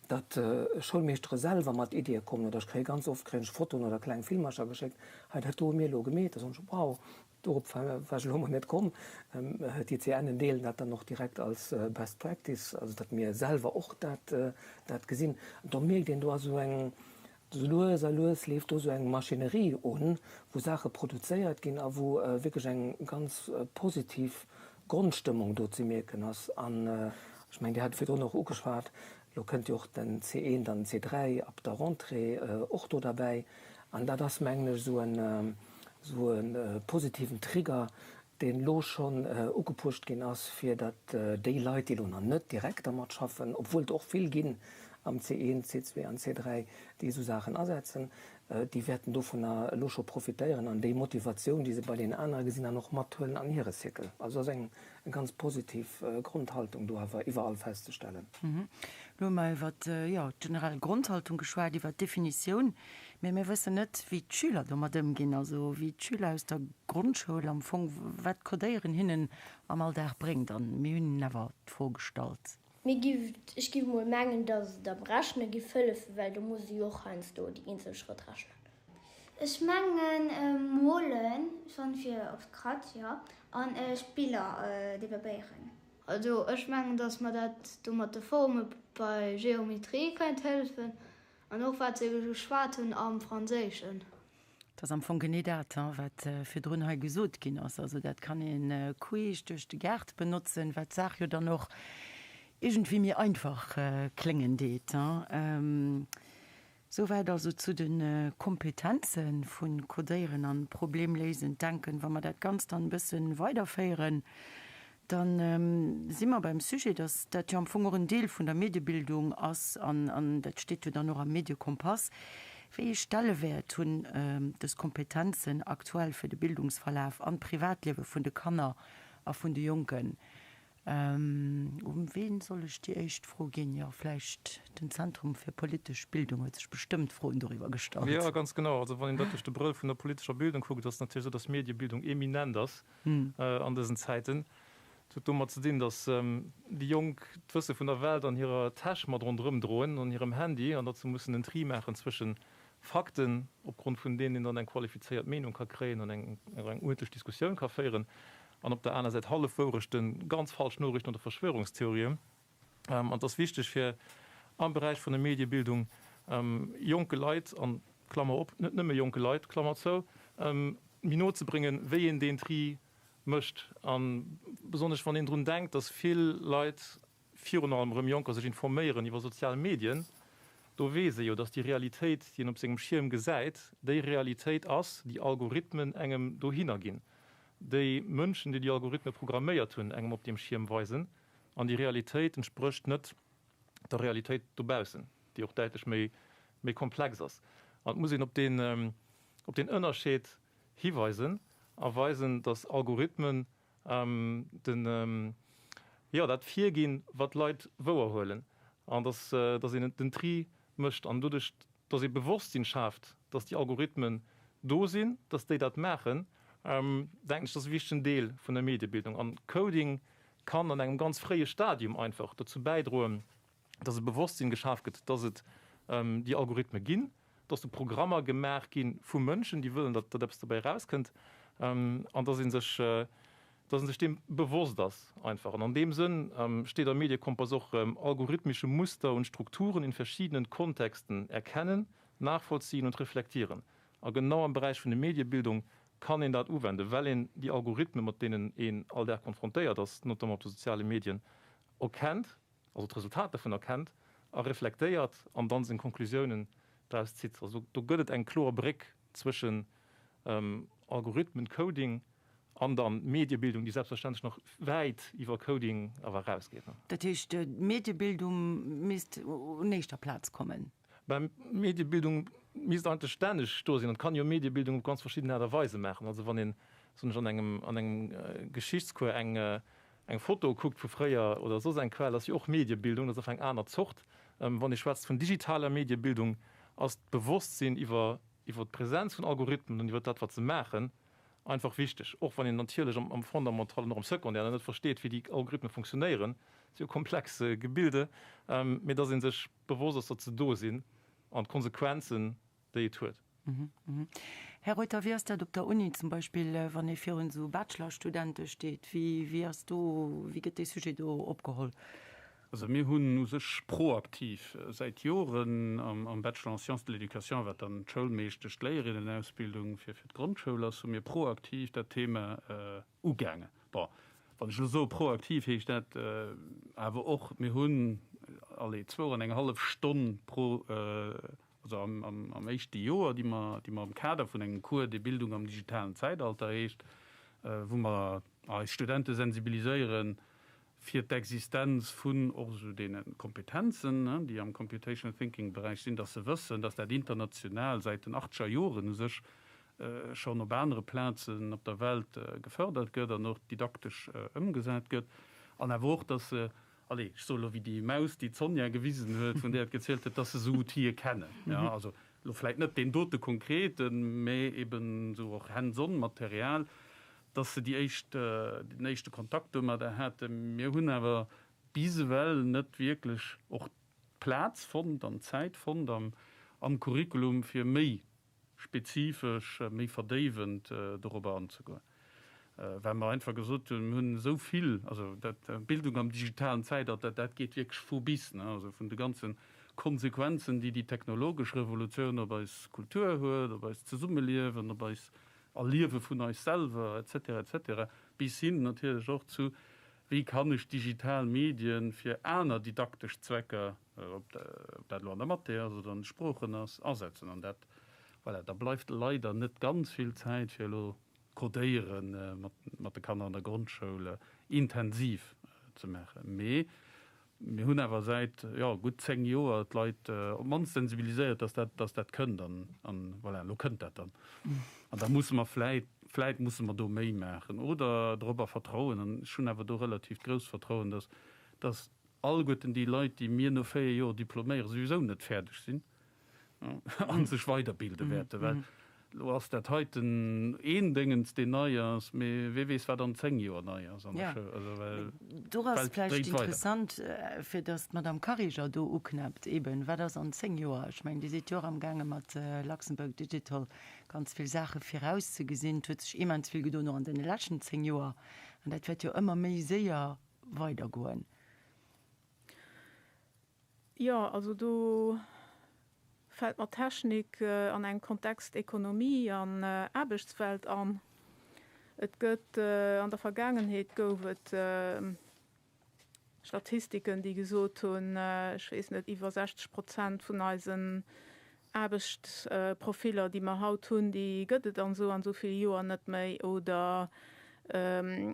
datt Schoulmeeschtere selwer mat Iddie kommen. Oder ech kréie ganz oft kréien ech Fotoen oder kleng Filmercher geschéckt, hei, dat do hu mir elo gemeet. Da soen ech, wow, Dorop war ech elo mol net komm. D'ICNen deelen dat dann och direkt als Best Practice, also datt mir selwer och dat gesinn. An do mierkt een, do ass esou eng. Sou lues a lues leeft do sou eng Maschinerie un, wou Saache produzéiert ginn a wou wierklech eng ganz positiv Grondstëmmung do ze mierken ass. An ech mengen, Dir hat et virdrun och ugeschwat, elo kënnt jo och den C1 an den C3 ab der Rentrée och do derbäi. An dat ass, mengen ech, esou en, esou e positiven Trigger, deen elo schonn ugepusht ginn ass, fir datt déi Leit, déi elo nach net direkt dermat schaffen, obwuel et och vill ginn am C1, C2 an C3, déi esou Saachen asetzen, déi wäerten dovunner elo scho profitéieren an déi Motivatioun, déi se bei deenen anere gesinn, dann och mathuelen an hire Cycle. Also ass eng ganz positiv Grondhaltung do awer iwwerall festzestellen. Elo hu mer iwwer, jo, d'generell Grondhaltung geschwat, iwwer d'Definitioun, mee mir wëssen net, wéi d'Schüler domat ëmginn, also wéi d'Schüler aus der Grondschoul am Fong, wat d'Codéieren hinnen am Alldag bréngt. An mir hunn hinnen awer d'Fro gestallt. Mir giff, ech giff mol mengen, dass et am Rechne giff hëllefen, well do muss ee jo och heiansdo déi eenzel Schrëtt rechnen. Ech mengen molen, schonn fir op d'Krat, jo, an Spiller developpéieren. Also ech mengen, dass mer dat do mat de Forme bei Geometrie kéint hëllefen an och wat se geschwat hunn am Franséischen. Et ass am Fong genee dat, wat virdrun hei gesot ginn ass. Also dat kann ee queesch duerch de Gaart benotzen, wat d'Saach jo dann och iergendwéi méi einfach kléngen deet. Souwäit also zu de Kompetenze vu Codéieren an problemléisend Denken. Wa mer dat Ganzt dann e bësse weiderféieren, Da si mer beim Sujet, dass dat jo am Fong och en Deel vun der Mediebildung ass, an dat steet jo dann och am Mediekompass. Wéi ee Stellewäert hunn dës Kompetenzen aktuell fir de Bildungsverlaf an d'Privatliewe vun de Kanner a vun de Jonken? Un ween soll ech déi éischt Fro ginn? Jo, vläicht den Zentrum fir politesch Bildung huet sech bestëmmt Froen doriwwer gestallt. Jo, ganz genau. Also wann een dat duerch de Brëll vun der politescher Bildung kuckt, ass et natierlech esou, dass Mediebildung eminent ass. An dësen Zäiten. Et huet domat ze dinn, datt déi Jonk d'Wësse vun der Welt an hirer Täsch mat ronderëm droen, an hirem Handy, an datt se mussen en Tri maachen zwësche Fakten, opgrond vun deenen een dann eng qualifizéiert Meenung ka kréien an eng uerdentlech Diskussioun ka féieren, an op der aner Säit Hallefwourechten, ganz falsch Noriichten oder Verschwörungstheorien. An et ass wichteg, fir am Beräich vun der Mediebildung jonke Leit, an, Klammer op, net nëmme jonke Leit, Klammer zou, méi no ze bréngen, wéi een deen Tri mécht. A besonnesch wann een drun denkt, datt vill Leit, virun allem erëm Jonker, sech informéieren iwwer sozial Medien, do weess ee jo, datt déi Realitéit, déi een op sengem Schierm gesäit, déi Realitéit ass, déi Algorithmen engem dohinner ginn, déi Mënschen, déi déi Algorithme programméiert hunn, engem op deem Schierm weisen. An déi Realitéit entsprécht net der Realitéit dobaussen, déi och däitlech méi, méi komplex ass. An et muss een op deen, op deen Ënnerscheed hiweisen a weisen, datt Algorithmen den, jo, dat virginn, wat d'Leit wouerhuelen, an datt, datt een den Tri mécht an doduerch, datt ee Bewosstsinn schaaft, datt déi Algorithmen do sinn, datt déi dat maachen, denken ech, dat ass e wichtegen Deel vun der Mediebildung. An Coding kann an engem ganz fréie Stadium einfach dozou bäidroen, datt e Bewosstsinn geschaf gëtt, datt et déi Algorithme ginn, datt do Programmer gemaach gi vu Mënschen, déi wëllen, datt eppes dobäi erauskënnt, an datt ee sech, datt ee sech deem bewosst ass einfach. An an deem Sënn steet am Mediekompass och, Algorithmische Muster und Strukturen in verschiedenen Kontexten erkennen, nachvollziehen und reflektieren. A genau am Beräich vun der Mediebildung kann een dat uwenden, well een déi Algorithmen, mat deenen een all Dag konfrontéiert ass, notamment op de soziale Medien, erkennt, also d'Resultat dovun erkennt a reflektéiert an dann seng Konklusiounen draus zitt. Also do gëtt et eng kloer Bréck zwëschen Algorithmen, Coding an dann Mediebildung, déi selbstverständlech nach wäit iwwer Coding awer erausgeet. Dat heescht, d'Mediebildung misst un éischter Plaz kommen? Ben, Mediebildung misst eigentlech stänneg do sinn. An et kann ee jo Mediebildung op ganz verschidden Aart a Weise maachen. Also wann een, soen ech, an engem, an engem Geschichtscours eng, eng Foto kuckt vu fréier oder soss eng Quell, ass jo och Mediebildung, dat ass einfach eng aner Zort. Wann ee schwätzt vun digitaler Mediebildung, ass d'Bewosstsinn iwwer, iwwer d'Präsenz vun Algorithmen an iwwer dat, wat se maachen, einfach wichteg. Och wann een natierlech am, am Fondamental an och am Secondaire nach net versteet, wéi déi Algorithmen funktionéieren, si jo komplex Gebilde, mee dass ee sech bewosst ass, datt se do sinn an d'Konsequenzen, déi et huet. Här Reuter, wéi ass dat op der Uni zum Beispill, wann ee virun esou Bachelorstudente steet? Wéi, wéi ass do, wéi gëtt dee Sujet do opgeholl? Also mir hunn u sech proaktiv säit Joren am Bachelor en sciences de l'éducation, wat dann d'Schoulmeeschtesch, d'Léierinnenausbildung fir d'Grondschoul ass, hu mir proaktiv dat Thema ugaangen. Bon, wann ech elo soe proaktiv, heescht dat awer och, mir hunn, allez, zwou an eng hallef Stonn pro, also am éischte Joer, déi mer, déi mer am Kader vun engem Cours, dee Bildung am digitalen Zäitalter heescht, wou mer eis Studente sensibiliséieren fir d'Existenz vun och esou deene Kompetenzen, déi am Computational Thinking Beräich sinn, dass se wëssen, dass dat international säit den achtzeger Joren u sech schonn op anere Plazen op der Welt gefördert gëtt an och didaktesch ëmgesat gëtt, an awer och, dass se, allez, ech soe lo wéi déi Maus, déi d'Sonja gewisen huet, vun där et gezielt huet, dass se esou Outile kennen, jo, also elo vläicht net deen dote konkreten, mä eben esou och Hands-on-Material, dass se déi éischt, den éischte Kontakt domadder haten. Mir hunn awer bis ewell net wierklech och d'Plaz fonnt an d'Zäit fonnt am, am Curriculum, fir méi spezifesch, méi verdéiwend dorobber anzegoen, well mer einfach gesot hunn, mir hunn esou vill, also dat, Bildung am digitalen Zäitalter, dat geet wierklech vu bis, ne, also vun de ganze Konsequenzen, déi déi technologesch Revolutioun op eis Kultur huet, op eist Zesummeliewen, op eis Erliewe vun eis selwer et cetera et cetera, bis hin natierlech och zu, wéi kann ech digital Medien fir aner didaktesch Zwecker, ob dat elo an der Mathé ass oder an de Sproochen ass, asetzen. An dat, voilà, da bleift leider net ganz vill Zäit fir elo Codéiere mat de Kanner an der Grondschoul intensiv ze maachen. Mee Mir hunn awer säit, jo, gutt 10 Joer d'Leit op d'mannst sensibiliséiert, dass dat, dass dat kënnt. An, an voilà, elo kënnt dat dann. An da musse mer vläit, vläit musse mer do méi maachen oder dorobber vertrauen, an ech hunn awer do relativt grousst Vertrauen, dass, dass alleguerten déi Leit, déi mir no 4 Joer diploméieren, souwisou net fäerdeg sinn. a sech weiderbilde wäerten, well elo ass dat heiten een Déngens, deen nei ass, mee wee weess, wat an 10 Joer nei ass an der Schoul. Also well Do ass d'Welt vläicht dréit weider. interessant, fir datt d'Madame Kariger do uknäppt, eben, wat ass an 10 Joer? Ech mengen, Dir sidd jo och amgaange mat Luxembourg Digital ganz vill Saache virauszegesinn. Et huet sech immens vill gedoen, och an deene leschten 10 Joer, an dat wäert jo ëmmer méi séier weidergoen. Jo, also do fält mer Technik an engem Kontext Ekonomie an Aarbechtswelt an. Et gëtt, an der Vergaangenheet gouf et Statistiken, déi gesot hunn, ech weess net, iwwer 60 Prozent vun eisen Aarbechtsprofiller, déi mer haut hunn, déi gëtt et an esou an esou ville Joer net méi, oder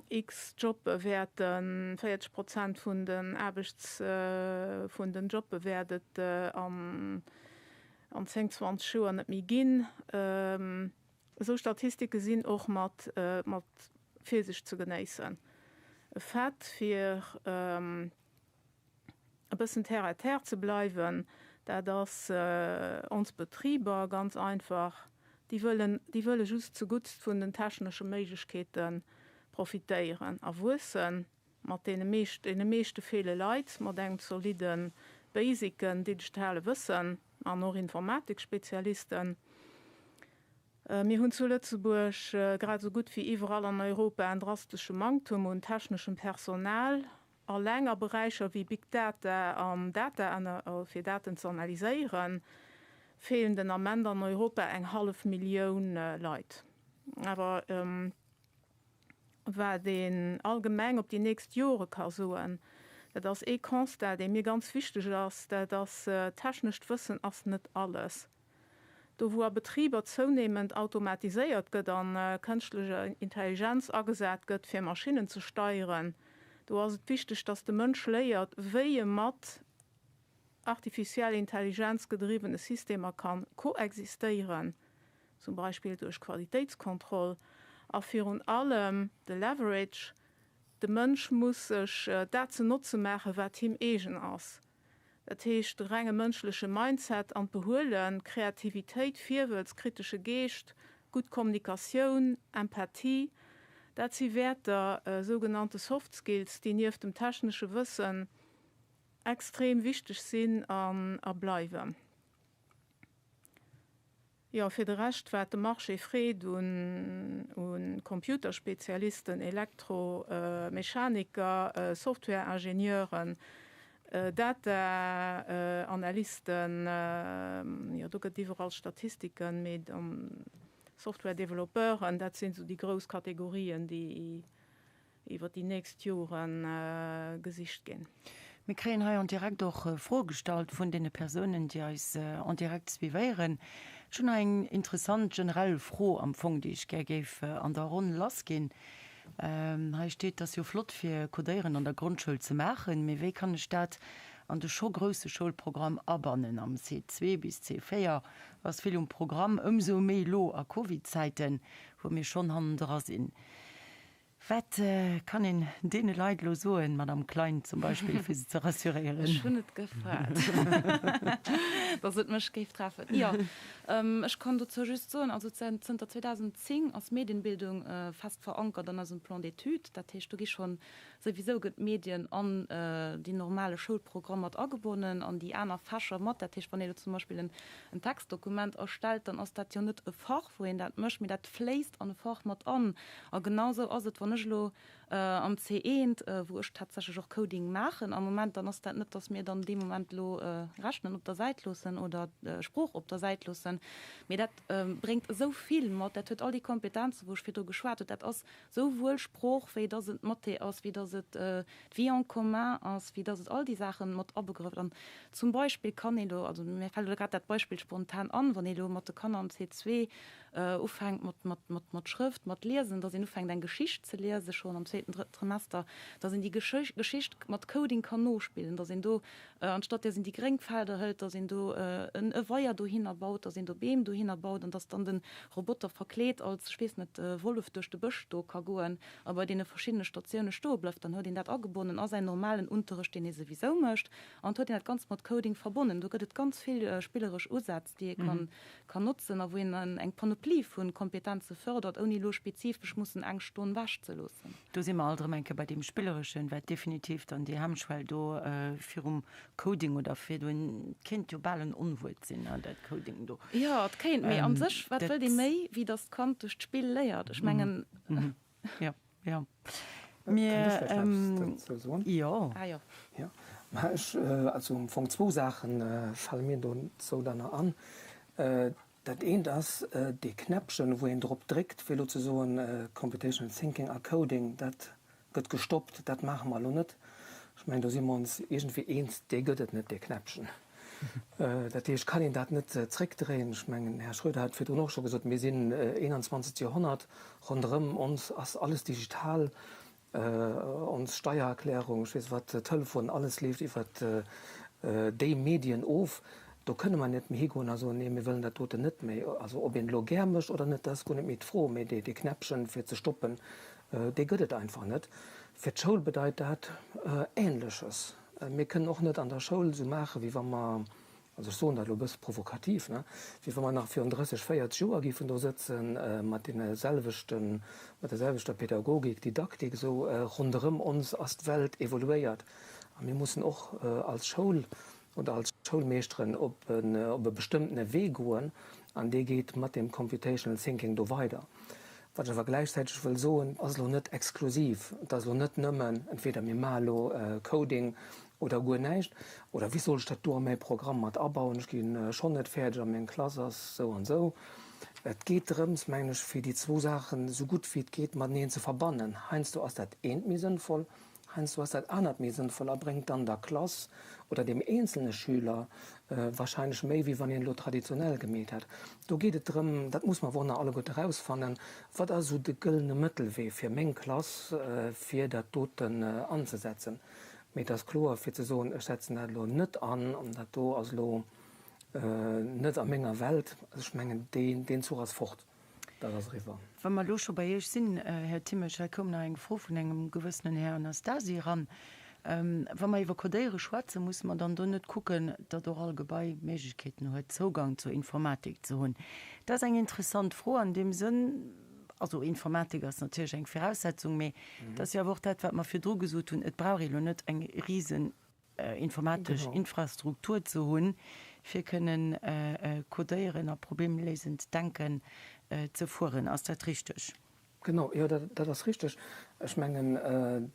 x Jobbe wäerten, 40 Prozent vun den Aarbechts, vun den Jobbe wäert et an 10, 20 Joer net méi ginn. Esou Statistike sinn och mat Virsicht ze genéissen. E Fait, fir e bëssen terre à terre ze bleiwen, dat ass ons Betriber ganz einfach, déi wëllen, déi wëlle just zeguttst vun den technesche Méiglechkeete profitéieren a wuessen mat deene meescht, deene meeschte feele Leit mat engem zolidde basicen digitale Wëssen an och Informatikspezialisten. Mir hunn zu Lëtzebuerg, grad esou gutt wéi iwwerall an Europa, en drastesche Manktum un techneschem Personal. Alleng a Beräicher wéi Big Data an Data fir Daten ze analyséieren, feelen den Ament an Europa eng hallef Millioun Leit. Awer wat een allgemeng op déi nächst Jore ka soen, dat ass ee Constat, dee mir ganz wichteg ass, dat ass, Technescht Wëssen ass net alles. Do wou a Betriber zounehmend automatiséiert gëtt an kënschtlech Intelligenz agesat gëtt fir Maschinnen ze steieren, do ass et wichteg, dass de Mënsch léiert wéi e mat artificiell Intelligenz gedriwwene Systemer kann koexistéieren, zum Beispill duerch Qualitéitskontroll a virun allem de Leverage, de Mënsch muss sech dat ze notze maachen, wat him eegen ass. Dat heescht, de renge mënschleche Mindset an d'Behuelen, Kreativitéit, Virwëlz, kritesche Geescht, gutt Kommunikatioun, Empathie, dat si Wäerter, sougenannte Soft Skills, déi nieft dem technesche Wëssen extrem wichteg sinn a bleiwen. Jo, fir de Rescht, wat de Marché freet un Computerspezialisten, Elektromechaniker, Softwareingenieuren. Data-Analysten, jo do gëtt iwwerall Statistiken, mee Software-Developpeuren, dat sinn esou déi grouss Kategorien, déi iwwer déi nächst Jore gesicht ginn. Mir kréien hei en direct och Froe gestallt vun deene Persounen, déi eis en direct suivéieren. Ech hunn hei eng interessant generell Fro am Fong, déi ech gär géif an der Ronn lassginn. Hei steet, 't ass jo flott fir Codéieren an der Grondschoul ze maachen, mee wéi kann ech dat an de scho grousse Schoulprogramm abannen? Am C2 bis C4 ass vill um Programm, ëmsou méi elo a Covid-Zäiten, wou mir schonn hannendra sinn. Wat kann een deene Leit elo soen, Madame Klein zum Beispill, fir se ze rassuréieren? Ech hunn et gefaart, datt et mech géif treffen. Jo, ech kann dozou just soen, also zënter 2010 ass Medienbildung fest verankert an eisem Plan d'études. Dat heescht, do gi schonn, souwisou gëtt Medien an déi normale Schoulprogramm mat agebonnen, an déi aner Fächer mat. Dat heescht, wann ee elo zum Beispill en Textdokument erstellt, dann ass dat jo net e Fach, wou een dat mécht, mee dat fléisst an e Fach mat an. A genau esou ass et, wann ech elo am C1, wou ech tatsächlech och Coding maachen am Moment, dann ass dat net, dass mir dann dee Moment elo Rechnen op der Säit loossen oder Sprooch op der Säit loossen, mee dat bréngt esou vill mat. Dat huet all déi Kompetenzen, wou ech virdru geschwat hunn. Dat ass souwuel Sprooch, wéi dass et Mathé ass, wéi dass et d'Vie en commun ass, wéi dass et all déi Saache mat abegrëfft. An zum Beispill kann ee elo, also mir fält elo grad dat Beispill spontan an, wann ee elo mat de Kanner am C2 ufänkt mat, mat, mat, mat Schrëft, mat Liesen, dass een ufänkt eng Geschicht ze liese schonn am zweeten, drëtten Trimester, dass een déi Geschicht mat Coding kann nospillen, dass een do, anstatt dass een déi gréng Felder hëlt, dass een do en e Weier dohinner baut, dass een do Beem dohinner baut an dass dann de Roboter verkleet als, ech weess net, Wollef duerch de Bësch do ka goen a bei deene verschiddene Statioune stoe bleift. Dann huet een dat agebonnen a säin normalen Unterrecht, deen ee souwisou mécht, an et huet een dat Ganzt mat Coding verbonnen. Do gëtt et ganz vill spilleresch Usätz, déi ee kann kann notzen a wou een eng Panoplie vu Kompetenze fërdert, ouni elo spezifesch mussen eng Stonn wechzeloossen. Do si mer alt erëm eng Kéier bei deem Spillereschen, wat definitiv dann déi Hemmschwell do virum Coding oder virdrun, et kéint jo bal en Onwuert sinn, dat Coding do. Jo, et kéint, mee a sech, wat wëllt ee méi, wéi datt d'Kand duerch d'Spill léiert? Ech mengen. Jo, jo. Mir, Kënnt ech vläicht eppes dozou soen? Jo. Ah jo. Jo, mä ech, also am Fong zwou Saache fale mir dozou dann nach an. Dat eent ass dee Knäppchen, wou een drop dréckt, fir elo ze soen, Computational Thinking a Coding, dat gëtt gestoppt, dat maache mer elo net. Ech mengen, do si mer ons iergendwéi eens, dee gëtt et net, dee Knäppchen. Dat heescht, kann een dat net zréckdréien. Ech mengen, den Här Schroeder hat virdrun och scho gesot, mir sinn 21. Joerhonnert, ronderëm ons ass alles digital, ons Steiererklärung, ech weess wat, Telefon, alles leeft iwwert déi Medien of. Do kënne mer net méi higoen a soen, nee, mir wëllen dat doten net méi. Also ob een elo gär mécht oder net, dat ass guer net méi d'Fro, mee dee Knäppchen, fir ze stoppen, dee gëtt et einfach net. Fir d'Schoul bedeit dat Ähnleches. Mir kënnen och net an der Schoul esou maachen, wéi wa mer, also ech soen dat elo e bësse provokativ, ne, wéi wa mer nach virun 30, 40 Joer géifen do sëtzen, mat deene selwechten, mat der selwechter Pädagogik, Didaktik esou. Ronderëm ons ass d'Welt evoluéiert a mir mussen och als Schoul oder als Schoulmeeschteren op e bestëmmtene Wee goen an dee geet mat deem Computational Thinking do weider. Wat ech awer gläichzäiteg wëll soen, ass elo net exklusiv. Et ass elo net nëmmen, entweder mir maache elo Coding oder guer näischt, oder wéi soll ech dat do a mäi Programm mat abauen, ech gi schonn net fäerdeg a meng Klass ass esou an esou. Et geet drëms, mengen ech, fir déi zwou Saachen esou gutt wéi et geet mateneen ze verbannen. Heiansdo ass dat eent méi sënnvoll, Heiansdo ass dat anert méi sënnvoll a bréngt dann der Klass oder deem eenzelne Schüler wahrscheinlech méi, wéi wann een elo traditionell gemeet hätt. Do geet et drëm, dat muss mer awer och nach alleguerte erausfannen, Wat ass esou de gëllene Mëttelwee fir meng Klass, fir dat doten anzesetzen? Mee et ass kloer, fir ze soen, ech setzen dat elo net an an dat do ass elo net a menger Welt, also ech mengen, deen Zuch ass fort. Dat ass eriwwer. Wa mer elo scho bei Iech sinn, Här Thimmesch, hei koum nach eng Fro vun engem gewëssenen Här Anastasi eran. Wa mer iwwer Codéiere schwätzen, musse mer dann do net kucken, datt och all Gebai Méiglechkeeten huet, Zougang zur Informatik ze hunn? Dat ass eng interessant Fro an deem Sënn, also Informatik ass natierlech eng Viraussetzung, mee et ass jo awer och dat, wat mer virdru gesot hunn, et brauch ee lo net eng risen informatesch Infrastruktur ze hunn, fir kënnen codéieren a problemléisend Denken ze fueren. Ass dat richteg? Genau, jo, dat, dat ass richteg. Ech mengen,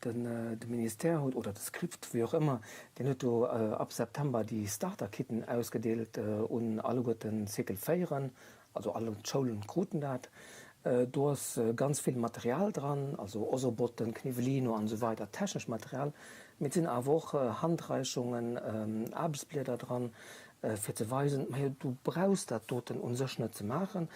den, de Ministère huet, oder de Script, wéi och ëmmer, deen huet do ab September déi Starter-Kitten ausgedeelt un alleguerten Cycle 4en, also all d'Schoulen kruten dat. Do ass ganz vill Material dran, also Ozobot'en, Kniwwelino an esou weider, technescht Material, mee et sinn awer och Handreichungen, Aarbechtsblieder dran, fir ze weisen, majo du brauchs dat doten u sech net ze maachen,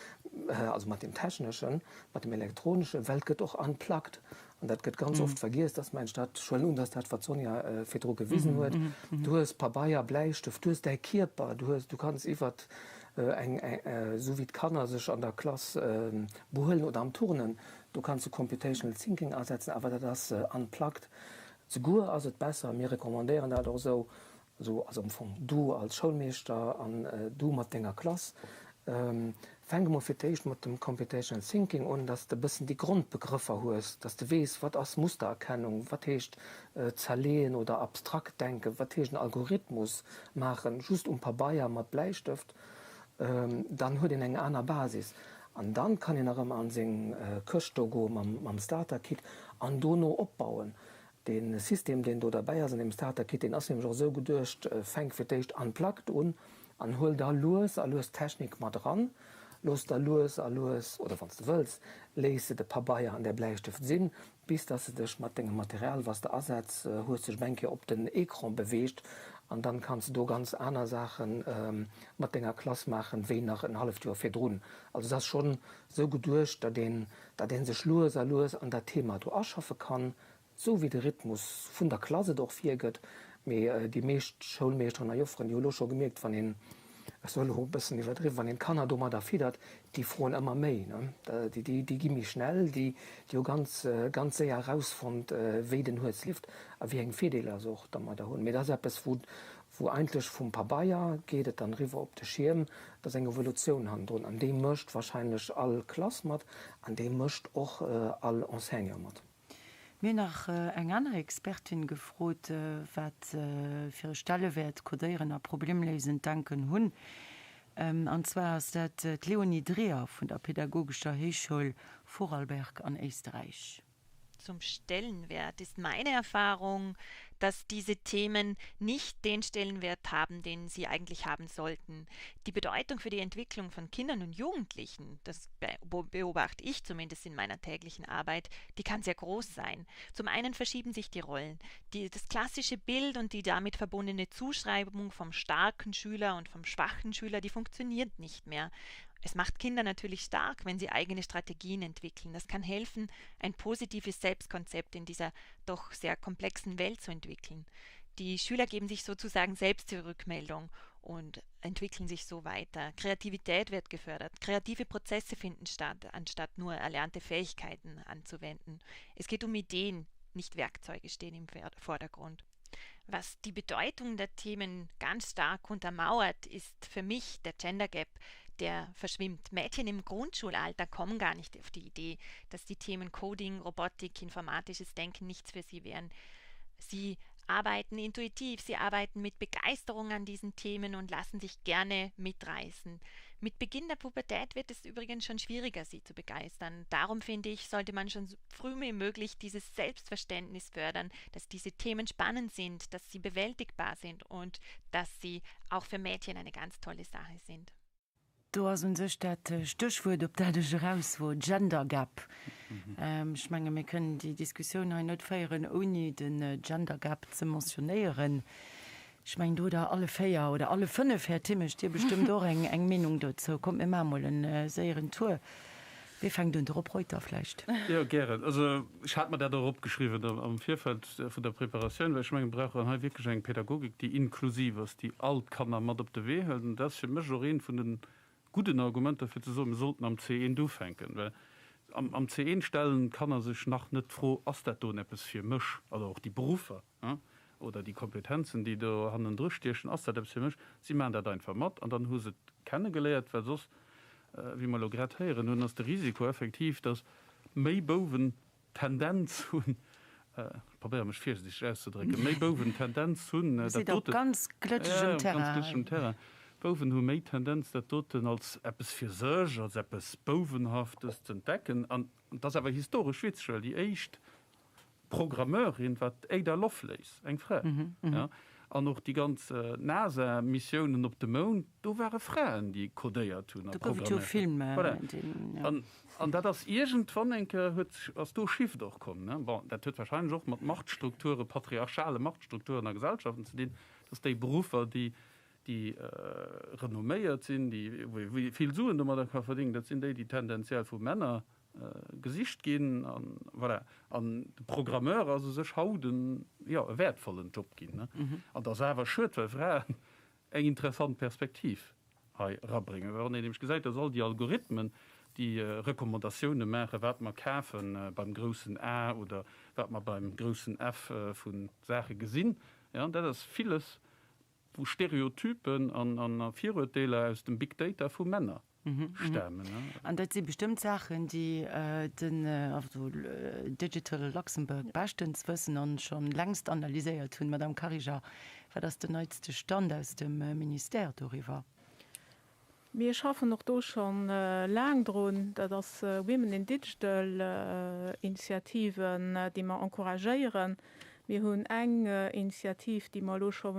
also mat deem Techneschen, mat dem Elektroneschen, well et gëtt och unplugged. An dat gëtt ganz oft vergiess, dass mensch dat, ech huelen un, dass dat wat d'Sonja virdru gewisen huet, du hues Pabeier, Bläistëft, du hues däi Kierper, du hues, du kanns iwwert eng, esou wéi d'Kanner sech an der Klass behuelen oder am Turnen, do kanns du Computational Thinking asetzen, awer dat ass unplugged. Zeguer ass et besser, mir recommandéieren dat och esou, Esou ass am Fong du als Schoulmeeschter an du mat denger Klass. Fänk emol fir d'éischt mat dem Computational Thinking un, dass de e bëssen déi Grondbegrëffer hues, dass de weess, wat ass Mustererkennung, wat heescht zerleeën oder abstrakt denken, wat heescht en Algorithmus maachen, just um Pabeier mat Bläistëft. Dann huet een eng aner Basis an dann kann een erëm an seng Këscht do goe mam Starter Kit an dono opbauen. Dee System, deen do derbäi ass an deem Starter-Kit, deen ass nämlech och esou geduecht, Fänk fir d'éischt unplugged un an huel da lues a lues d'Technik mat eran. Looss da lues a lues, oder wann s de wëlls, léiss de de Pabeier an däi Bläistëft sinn, bis dass de dech mat dengem Material, wat s de asetz hues, sech eng Kéier op den Ecran beweegt an dann kanns de do ganz aner Saache mat denger Klass maachen, wéi nach en halleft Joer virdrun. Also et ass schonn esou geduecht, datt een, datt ee sech lues a lues an dat Thema do aschaffe kann, Sou wéi de Rhythmus vun der Klass et och virgëtt. Mee déi meescht Schoulmeeschteren a Jofferen, déi hu lo scho gemierkt, wann een, ech soe lo e bëssen iwwerdriwwen, wann een d'Kanner domadder fiddert, déi froen ëmmer méi, ne? Déi, déi gi méi schnell, déi, déi hu ganz, ganz séier erausfonnt, wéi den Hues leeft a wéi eng Virdeeler se och dermadder hunn. Mee dat ass eppes, wou, wou eigentlech vum Pabeier geet et dann eriwwer op de Schierm. Dat ass eng Evolutioun hannendrun an déi mécht wahrscheinlech all Klass mat an déi mécht och all Enseignant mat. Mir hunn nach eng aner Expertin gefrot, wat fir e Stellewäert Codéieren a problemléisend Denken hunn. An zwar ass dat d'Leonie Dreher vun der Pädagogescher Héichschoul Vorarlberg an Éisterräich. Zum Stellenwert ist meine Erfahrung, dass diese Themen nicht den Stellenwert haben, den sie eigentlich haben sollten. Die Bedeutung für die Entwicklung von Kindern und Jugendlichen, das beobachte ich zumindest in meiner täglichen Arbeit, die kann sehr groß sein. Zum einen verschieben sich die Rollen. Die, das klassische Bild und die damit verbundene Zuschreibung vom starken Schüler und vom schwachen Schüler, die funktioniert nicht mehr. Es macht Kinder natürlich stark, wenn sie eigene Strategien entwickeln. Das kann helfen, ein positives Selbstkonzept in dieser doch sehr komplexen Welt zu entwickeln. Die Schüler geben sich sozusagen selbst die Rückmeldung und entwickeln sich so weiter. Kreativität wird gefördert, kreative Prozesse finden statt, anstatt nur erlernte Fähigkeiten anzuwenden. Es geht um Ideen, nicht Werkzeuge stehen im Vordergrund. Was die Bedeutung der Themen ganz stark untermauert, ist für mich der Gender Gap, der verschwimmt. Mädchen im Grundschulalter kommen gar nicht auf die Idee, dass die Themen Coding, Robotik, informatisches Denken nichts für sie wären. Sie arbeiten intuitiv, sie arbeiten mit Begeisterung an diesen Themen und lassen sich gerne mitreißen. Mit Beginn der Pubertät wird es übrigens schon schwieriger, sie zu begeistern. Darum finde ich, sollte man schon so früh wie möglich dieses Selbstverständnis fördern, dass diese Themen spannend sind, dass sie bewältigbar sind und dass sie auch für Mädchen eine ganz tolle Sache sind. Do ass un sech dat Stéchwuert, op dat ech eraus wor, Gender Gap. Ech menge mir kënnen déi Diskussioun hei net féieren, ouni den Gender Gap ze mentionnéieren. Ech mengen, do hutt Der alle véier oder alle fënnef, Här Thimmesch, Dir bestëmmt och eng Meenung dozou. Kommt, mir maache mol e séieren Tour. Wie fänkt un? De Rob Reuter vläicht? Jo, gären. Also ech hat mer dat och opgeschriwwen am Virfeld vun der Preparatioun, well ech mengen, mir brauchen hei wierklech eng Pädagogik, déi inklusiv ass, déi all d'Kanner mat op de Wee hëlt. An dat ass fir mech och eent vun de gudden Argumenter, fir ze soen, mir sollten am C1 ufänken. Well am C1 stellen d'Kanner sech nach net d'Fro, Ass dat doen eppes fir mech? Oder och déi Beruffer oder déi Kompetenzen, déi do hannendru stiechen, Ass dat eppes fir mech? Si maachen dat einfach mat an dann hu se et kennegeléiert, well soss Wéi mer elo grad héieren hunn, ass de Risiko effektiv, datt méi Bouwen d'Tendenz hunn, ech probéiere mech virsiichteg auszedrécken, méi Bouwen d'Tendenz hunn, dat doten, ganz glëtschegem Terrain, ganz glëtschegem Terrain. D'Bouwen hu méi Tendenz, dat doten als eppes fir sech, als eppes Bouwenhaftes z'entdecken. An et ass awer historesch witzeg, well déi éischt Programmeurin war d'Ada Lovelace, eng Fra. An och déi ganz NASA-Missiounen op de Mound, do ware Fraen, déi codéiert hunn a programméiert hunn. Voilà. An dat ass iergendwann eng Kéier huet sech, ass do Shift och komm. Bon, dat huet warscheinlech och mat Machtstrukture, patriarchale Machtstrukturen a Gesellschaften ze dinn, dass déi Beruffer, déi déi renomméiert sinn, déi, wou ee vill Suen domadder ka verdéngen, dat sinn déi, déi tendenziell vu Männer gesicht ginn. An voilà. An de Programmeur ass u sech haut en, jo, e wäertvollen Job ginn. An dat ass awer schued, well Fraen eng interessant Perspektiv hei erabréngen. Well wann een nämlech gesäit, dass all déi Algorithmen, déi Recommandatioune maachen, wat mer kafe beim groussen A oder wat mer beim groussen F vu Saache gesinn, jo, dat ass villes, wou Stereotypen an Virurteeler aus dem Big Data vu Männer stamen. An dat si bestëmmt Saachen, déi den Digital Luxembourg beschtens wëssen an schonn längst analyséiert hunn. Madame Kariger, wat ass den neitste Stand aus dem Ministère doriwwer? Mir schaffen och do schonn laang drun. Dat ass Women in Digital Initiativen, déi mer encouragéieren. Mir hunn eng Initiativ, déi mer elo scho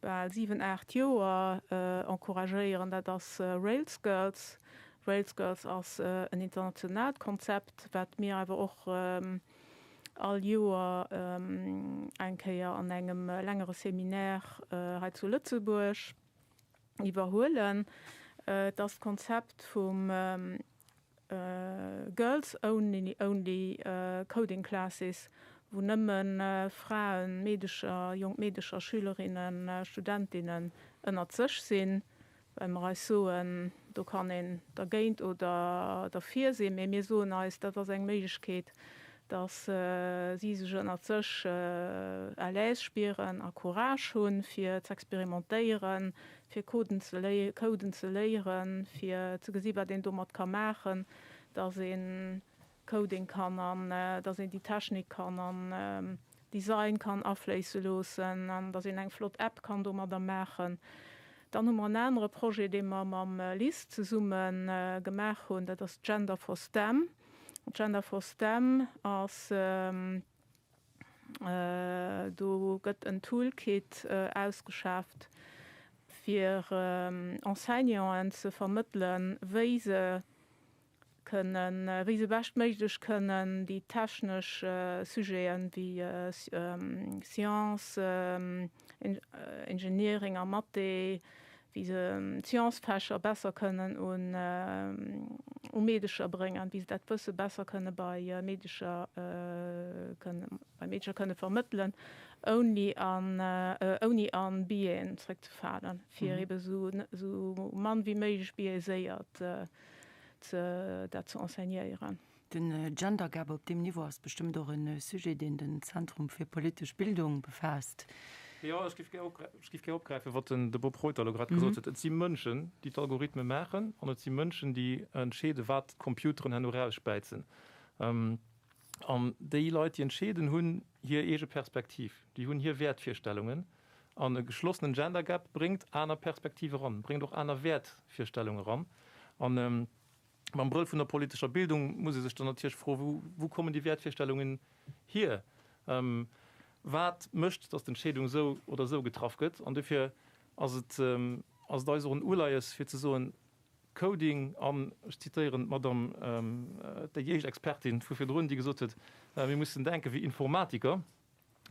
bal 7, 8 Joer encouragéieren, dat ass Rails Girls. Rails Girls ass en internationaalt Konzept, wat mir awer och all Joer eng Kéier an engem längere Seminaire hei zu Lëtzebuerg iwwerhuelen. Et ass d'Konzept vum Girls only only coding classes, wou nëmme Fraen, Meedecher, jonk Meedecher, Schülerinnen, Studentinnen ënnert sech sinn, well mer eis soen, do kann een dergéint oder derfir sinn, mee mir soen eis, dat ass eng Méiglechkeet, dass si sech ënnert sech à l'aise spieren a Courage hunn, fir z'experimentéieren, fir Coden ze coden ze léieren, fir ze gesi wat een domat ka maachen, dass ee Coding kann an dass een déi Technik kann an Design kann afléisse loossen an dass een eng flott App kann domadder maachen. Dann hu mer en anere Projet, dee mer mam LIST zesumme gemaach hunn, dat ass Gender for STEM. Gender for STEM ass, do gëtt en Toolkit ausgeschaaft, fir Enseignanten ze vermëttelen, wéi se kënnen, wéi se beschtméiglech kënnen déi technesch Sujeten wéi Science, Engineering a Mathé, wéi se d'Sciencefächer besser kënnen u Meedecher bréngen, wéi se dat Wësse besser kënne bei Meedecher kënne bei Meedecher kënne vermëttelen, ouni an ouni an Biaisen zréckzefalen, fir ebe sou sou mann wéi méiglech biaiséiert ze dat ze enseignéieren. Den Gender Gap op deem Niveau ass bestëmmt och e Sujet, deen den Zentrum fir politesch Bildung befaasst. Jo, ech géif gär ech géif gär opgräifen, wat den de Bob Reuter elo grad gesot huet. Et si Mënschen, déi d'Algorithme maachen, an et si Mënschen, déi entscheeden, wat d'Computeren herno erausspäizen. An déi Leit, déi entscheeden, hunn hir eege Perspektiv, déi hunn hir Wäertvirstellungen. An e geschlossenen Gender Gap bréngt aner Perspektive eran, bréngt och aner Wäertvirstellungen eran. An Mam Brëll vun der politescher Bildung muss ee sech dann natierlech froen, Wou kommen déi Wäertvirstellungen hier? Wat mécht, datt d'Entscheedung esou oder esou getraff gëtt? An dofir ass et ass et eis och en Uleies, fir ze soen, Coding, an ech zitéieren d'Madame, déi éischt Expertin vu virdrun, déi gesot huet, mir mussen denke wéi Informatiker.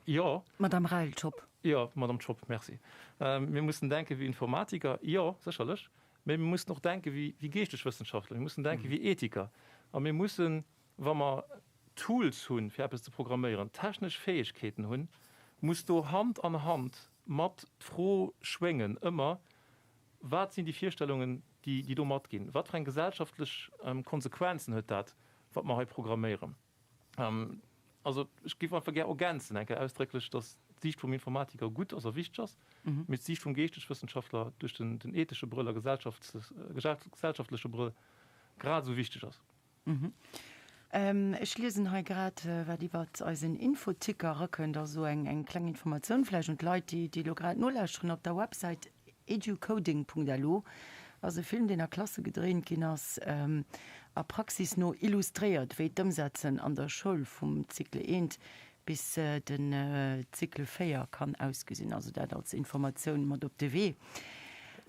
Jo. Madame Rahel Tschopp. Jo, Madame Tschopp, merci. Mir mussen denke wéi Informatiker, jo, sécherlech, mä mir mussen och denke wéi Geeschteswëssenschaftler, mir mussen denke wéi Ethiker a mir mussen, wa mer Tools hunn, fir eppes ze programméieren, technesch Fäegkeeten hunn, muss do Hand an Hand mat d'Fro schwéngen ëmmer, Wat sinn déi Virstellungen, déi do matginn? Wat fir eng gesellschaftlech Konsequenzen huet dat, wat mer hei programméieren? Also ech géif einfach gär ergänzen eng Kéier ausdrécklech, dass d'Siicht vum Informatiker gutt ass a wichteg ass, mee d'Siicht vum Geeschteswëssenschaftler duerch den ethesche Brëll a gesellschaftleche Brëll grad esou wichteg ass. Ech liesen hei grad, wat iwwert eisen Infoticker erakënnt, also eng kleng Informatioun vläicht un d'Leit, déi elo grad nolauschteren op der Websäit. Educoding.lu ass e Film, deen a Klasse gedréint ginn ass a praxisno illustréiert, wéi d'Ëmsetzen an der Schoul vum Cycle I bis den Cycle 4 kann ausgesinn. Also dat als Informatioun mat op de Wee.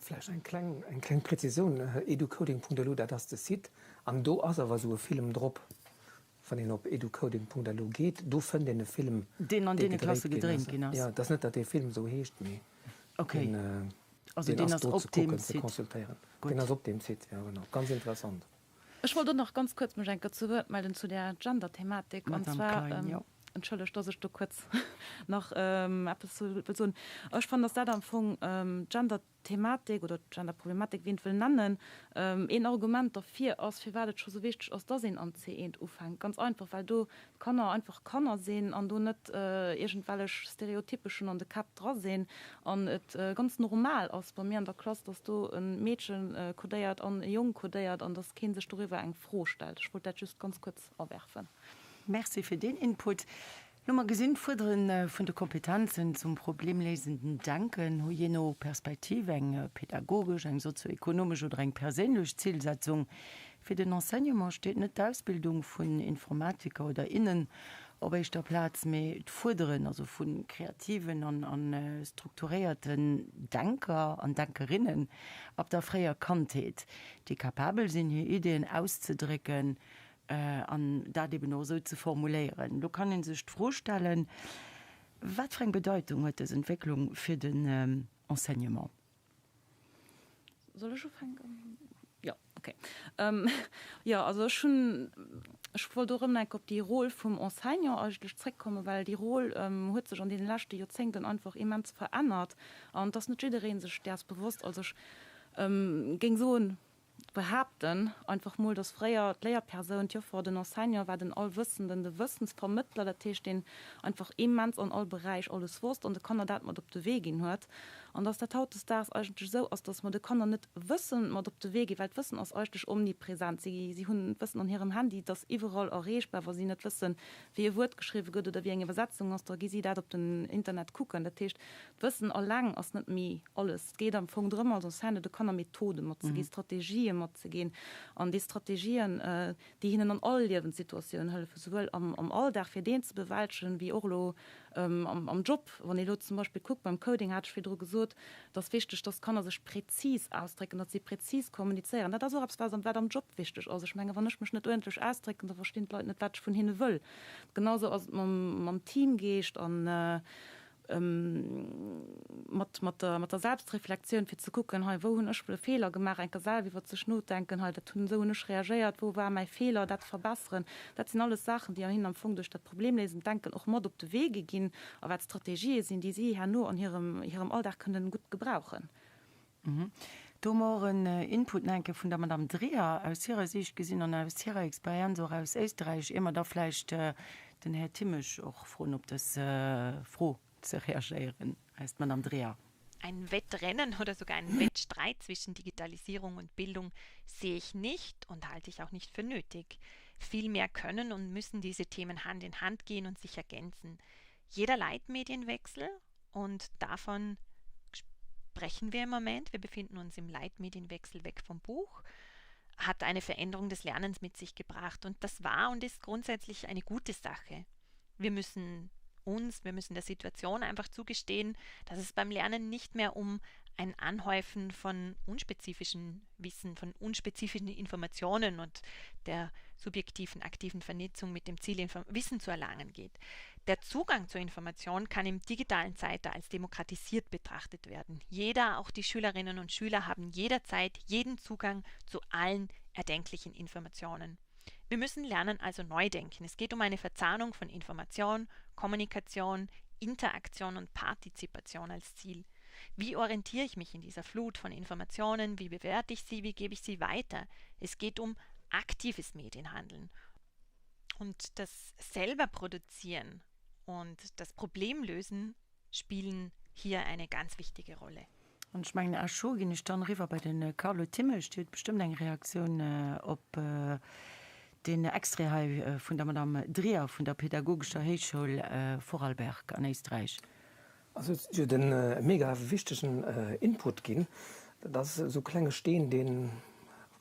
Vläicht eng kleng, eng kleng Präzisioun, educoding.lu, dat ass de Site, an do ass awer esou e Film drop. Wann een op educoding.lu geet, do fënnt een e Film, deen an deene Klasse gedréint ginn ass. Jo, et ass net, datt dee Film esou heescht, mee deen, also deen ass do ze kucken, ze consultéieren. Deen ass op deem Site, jo genau. Ganz interessant. Ech wollt och nach ganz kuerz mech eng Kéier zu Wuert mellen zu där Gender-Thematik. An zwar, entschëllegt, dass ech do kuerz nach eppes wëll soen, ech fannen, dass dat am Fong d'Gender-, Thematik oder d'Genderproblematik, wéi een et wëll nennen, een Argument derfir ass, firwat et scho sou wichteg ass, dass een am C1 ufänkt. Ganz einfach, well do d'Kanner einfach Kanner sinn an do net iergendwellech Stereotyppe schonn an de Käpp dra sinn an et ganz normal ass bei mir an der Klass, dass do e Meedche codéiert an e Jong codéiert an dass kee sech doriwwer eng Fro stellt. Ech wollt dat just ganz kuerz awerfen. Merci fir deen Input. Lo mer gesinn, d'Fuerdere vun de Kompetenzen zum problemléisenden Denken hu jee no Perspektiv eng pädagogesch, eng sozioekonomesch oder eng perséinlech Zilsetzung. Fir den Enseignement steet net d'Ausbildung vun Informatiker oder innen op éischter Plaz, mee d'Fuerderen also vu kreativen an strukturéierten Denker an Denkerinnen ab der fréier Kandheet, déi kapabel sinn hir Ideeën auszedrécken, An dat eben och esou ze formuléieren. Do kann ee sech d'Fro stellen, Wat fir eng Bedeitung huet dës Entwécklung fir den Enseignement? Soll ech ufänken? Jo, okay. Jo, also ech hunn, ech wollt och erëm enk op déi Rôle vum Enseignant eigentlech zréckkommen, well déi Rôle huet sech an deene leschte Joerzéngten einfach immens verännert an et ass net jidderee sech däers bewosst. Also ech géing soen, behaapten einfach mol, dass fréier d'Léierpersoun, d'Joffer, den Enseignant war den Allwëssenden, de Wëssensvermëttler, dat heescht deen einfach immens an all Beräich alles wosst an de Kanner dat mat op de Wee ginn huet, an dass dat hautdesdaags eigentlech esou ass, dass mer de Kanner net Wëssen mat op de Wee ginn, well d'Wëssen ass eigentlech omnipresent. Si si hunn d'Wëssen an hirem Handy, et ass iwwerall erreechbar. Wa si net wëssen, wéi e Wuert geschriwwe gëtt oder wéi eng Iwwersetzung ass, da gi si dat op den Internet kucken. Dat heescht, D'Wëssen alleng ass net méi alles. Et geet am Fong drëm, als Enseignant de Kanner Methode matzeginn, Strategië matzeginn. An déi Strategien, déi hinnen an all Liewenssituatioun hëllefen, souwuel am Alldag, fir deen ze bewältegen, wéi och elo am Job. Wann ee elo zum Beispill kuckt, beim Coding hat ech virdru gesot, et ass wichteg, dass d'Kanner sech prezis ausdrécken, datt si prezis kommunizéieren. Dat ass och eppes, wat am Job wichteg ass. Ech mengen, wann ech mech net uerdentlech ausdrécken, da verstinn d'Leit net, wat ech vun hinne wëll. Genausou ass et mam Teamgeescht an mat mat der mat der Selbstreflexioun, fir ze kucken, hei wou hunn ech e Feeler gemaach, eng Kéier selwer iwwert sech nodenken, hei dat hunn esou hunn ech reagéiert, wou war mäi Feeler, dat verbesseren. Dat sinn alles Saachen, déi hinnen am Fong duerch dat problemléisend Denken och mat op de Wee gi ginn a wat Strategië sinn, déi si herno an hirem hirem Alldag kënnen gutt gebrauchen. Do hu mer och en Input nach eng Kéier vun der Madame Dreher aus hirer Siicht gesinn an aus hirer Experienz och aus Éisterräich, ier mer da vläicht den Här Thimmesch och froen, op dës Fro ze reagéieren. Eis d'Madame Dreher. Ein Wettrennen oder sogar einen Wettstreit zwischen Digitalisierung und Bildung sehe ich nicht und halte ich auch nicht für nötig. Vielmehr können und müssen diese Themen Hand in Hand gehen und sich ergänzen. Jeder Leitmedienwechsel und davon sprechen wir im Moment, wir befinden uns im Leitmedienwechsel weg vom Buch, hat eine Veränderung des Lernens mit sich gebracht und das war und ist grundsätzlich eine gute Sache. Wir müssen uns, wir müssen der Situation einfach zugestehen, dass es beim Lernen nicht mehr um ein Anhäufen von unspezifischem Wissen, von unspezifischen Informationen und der subjektiven aktiven Vernetzung mit dem Ziel, Wissen zu erlangen geht. Der Zugang zur Information kann im digitalen Zeitalter als demokratisiert betrachtet werden. Jeder, auch die Schülerinnen und Schüler, haben jederzeit jeden Zugang zu allen erdenklichen Informationen. Wir müssen lernen also neu denken. Es geht um eine Verzahnung von Information, Kommunikation, Interaktion und Partizipation als Ziel. Wie orientiere ich mich in dieser Flut von Informationen? Wie bewerte ich sie? Wie gebe ich sie weiter? Es geht um aktives Medienhandeln und das selber produzieren und das Problemlösen spielen hier eine ganz wichtige Rolle. An ech mengen, à chaud ginn ech dann eriwwer bei de Carlo Thimmesch. Dir hutt bestëmmt eng Reaktioun op deen Extrait hei vun der Madame Dreher vun der Pädagogescher Héichschoul Vorarlberg an Éisträich. Also si huet e mega wichtegen Input ginn. Dat ass esou klenge Steen, dee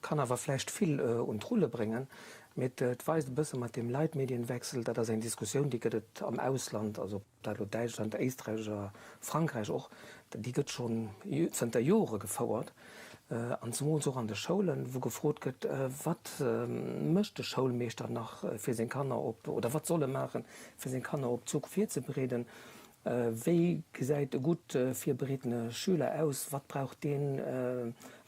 kann awer vläicht vill un d'Rulle bréngen. Mee et weist e bësse mat deem Leitmedienwechsel, dat ass eng Diskussioun, déi gëtt et am Ausland, also ob dat elo Däitschland, Éisträich oder Frankräich och, déi gëtt schonn zënter Jore gefouert. An zemools och an de Schoulen, wou gefrot gëtt, Wat mécht de Schoulmeeschter nach fir seng Kanner op, oder wat soll e maachen, fir seng Kanner op d'Zukunft virzebereeden? Wéi gesäit e gutt virbereetene Schüler aus? Wat brauch deen,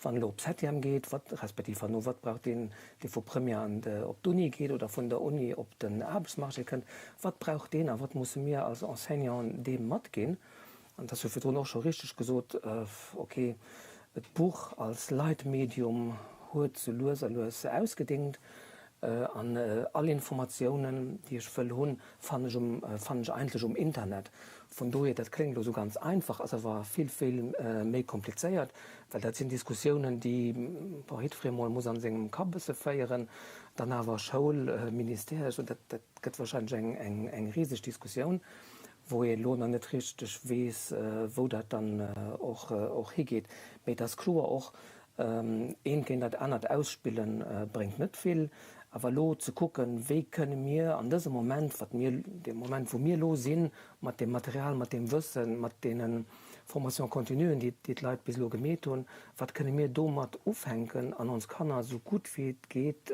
wann elo op Septième geet, wat, respektiv herno, wat brauch deen, dee vu Première an de, op d'Uni geet oder vun der Uni op den Aarbechtsmarché kënnt? Wat brauch deen a wat musse mir als Enseignanten deem matginn? An et ass jo virdrun och scho richteg gesot, ok, d'Buch als Leitmedium huet sou lues a lues ausgedéngt an all Informatiounen, déi ech wëll hunn, fannen ech um, fannen ech eigentlech um Internet. Vun dohier, dat kléngt elo sou ganz einfach, ass awer vill, vill méi komplizéiert, well dat sinn Diskussiounen, déi, bon, jiddweree mol muss an sengem Kapp e bësse féieren, dann awer Schoul, Ministère, also dat, dat gëtt wahrscheinlech eng, eng, eng riseg Diskussioun, wou ee elo nach net richteg weess, wou dat dann och, och higeet. Mee et ass kloer och, Eent géint dat anert ausspillen bréngt net vill. Awer elo ze kucken, wéi kënne mir an dësem Moment, wat mir, deem Moment wou mir elo sinn, mat deem Material, mat deem Wëssen, mat deene Formations continuen, déi d'Leit bis elo gemeet hunn, wat kënne mir domat ufänken an ons Kanner esou gutt wéi et geet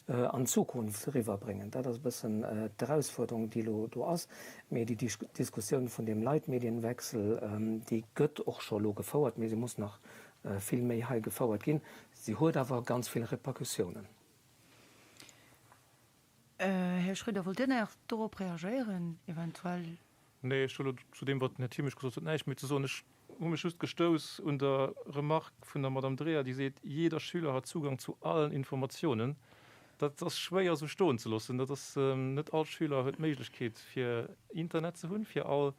an d'Zukunft eriwwerbréngen. Dat ass e bëssen d'Erausfuerderung, déi elo do ass. Mee déi Diskussioun vun deem Leitmedienwechsel, déi gëtt och scho elo gefouert, mee se muss nach vill méi hei gefouert ginn. Si huet awer ganz vill Repercussiounen. Här Schröder, wollt Dir nach dorop reagéieren eventuell? Nee, ech hu elo zu deem, wat den Här Thimmesch gesot huet, näischt méi ze soen. Ech hu mech just gestouss un der Remarque vun der Madame Dreher, déi seet, Jeder Schüler hat Zugang zu allen Informationen. Dat ass schwéier esou stoen ze loossen. Dat ass, net all Schüler huet d'Méiglechkeet, fir Internet ze hunn, fir all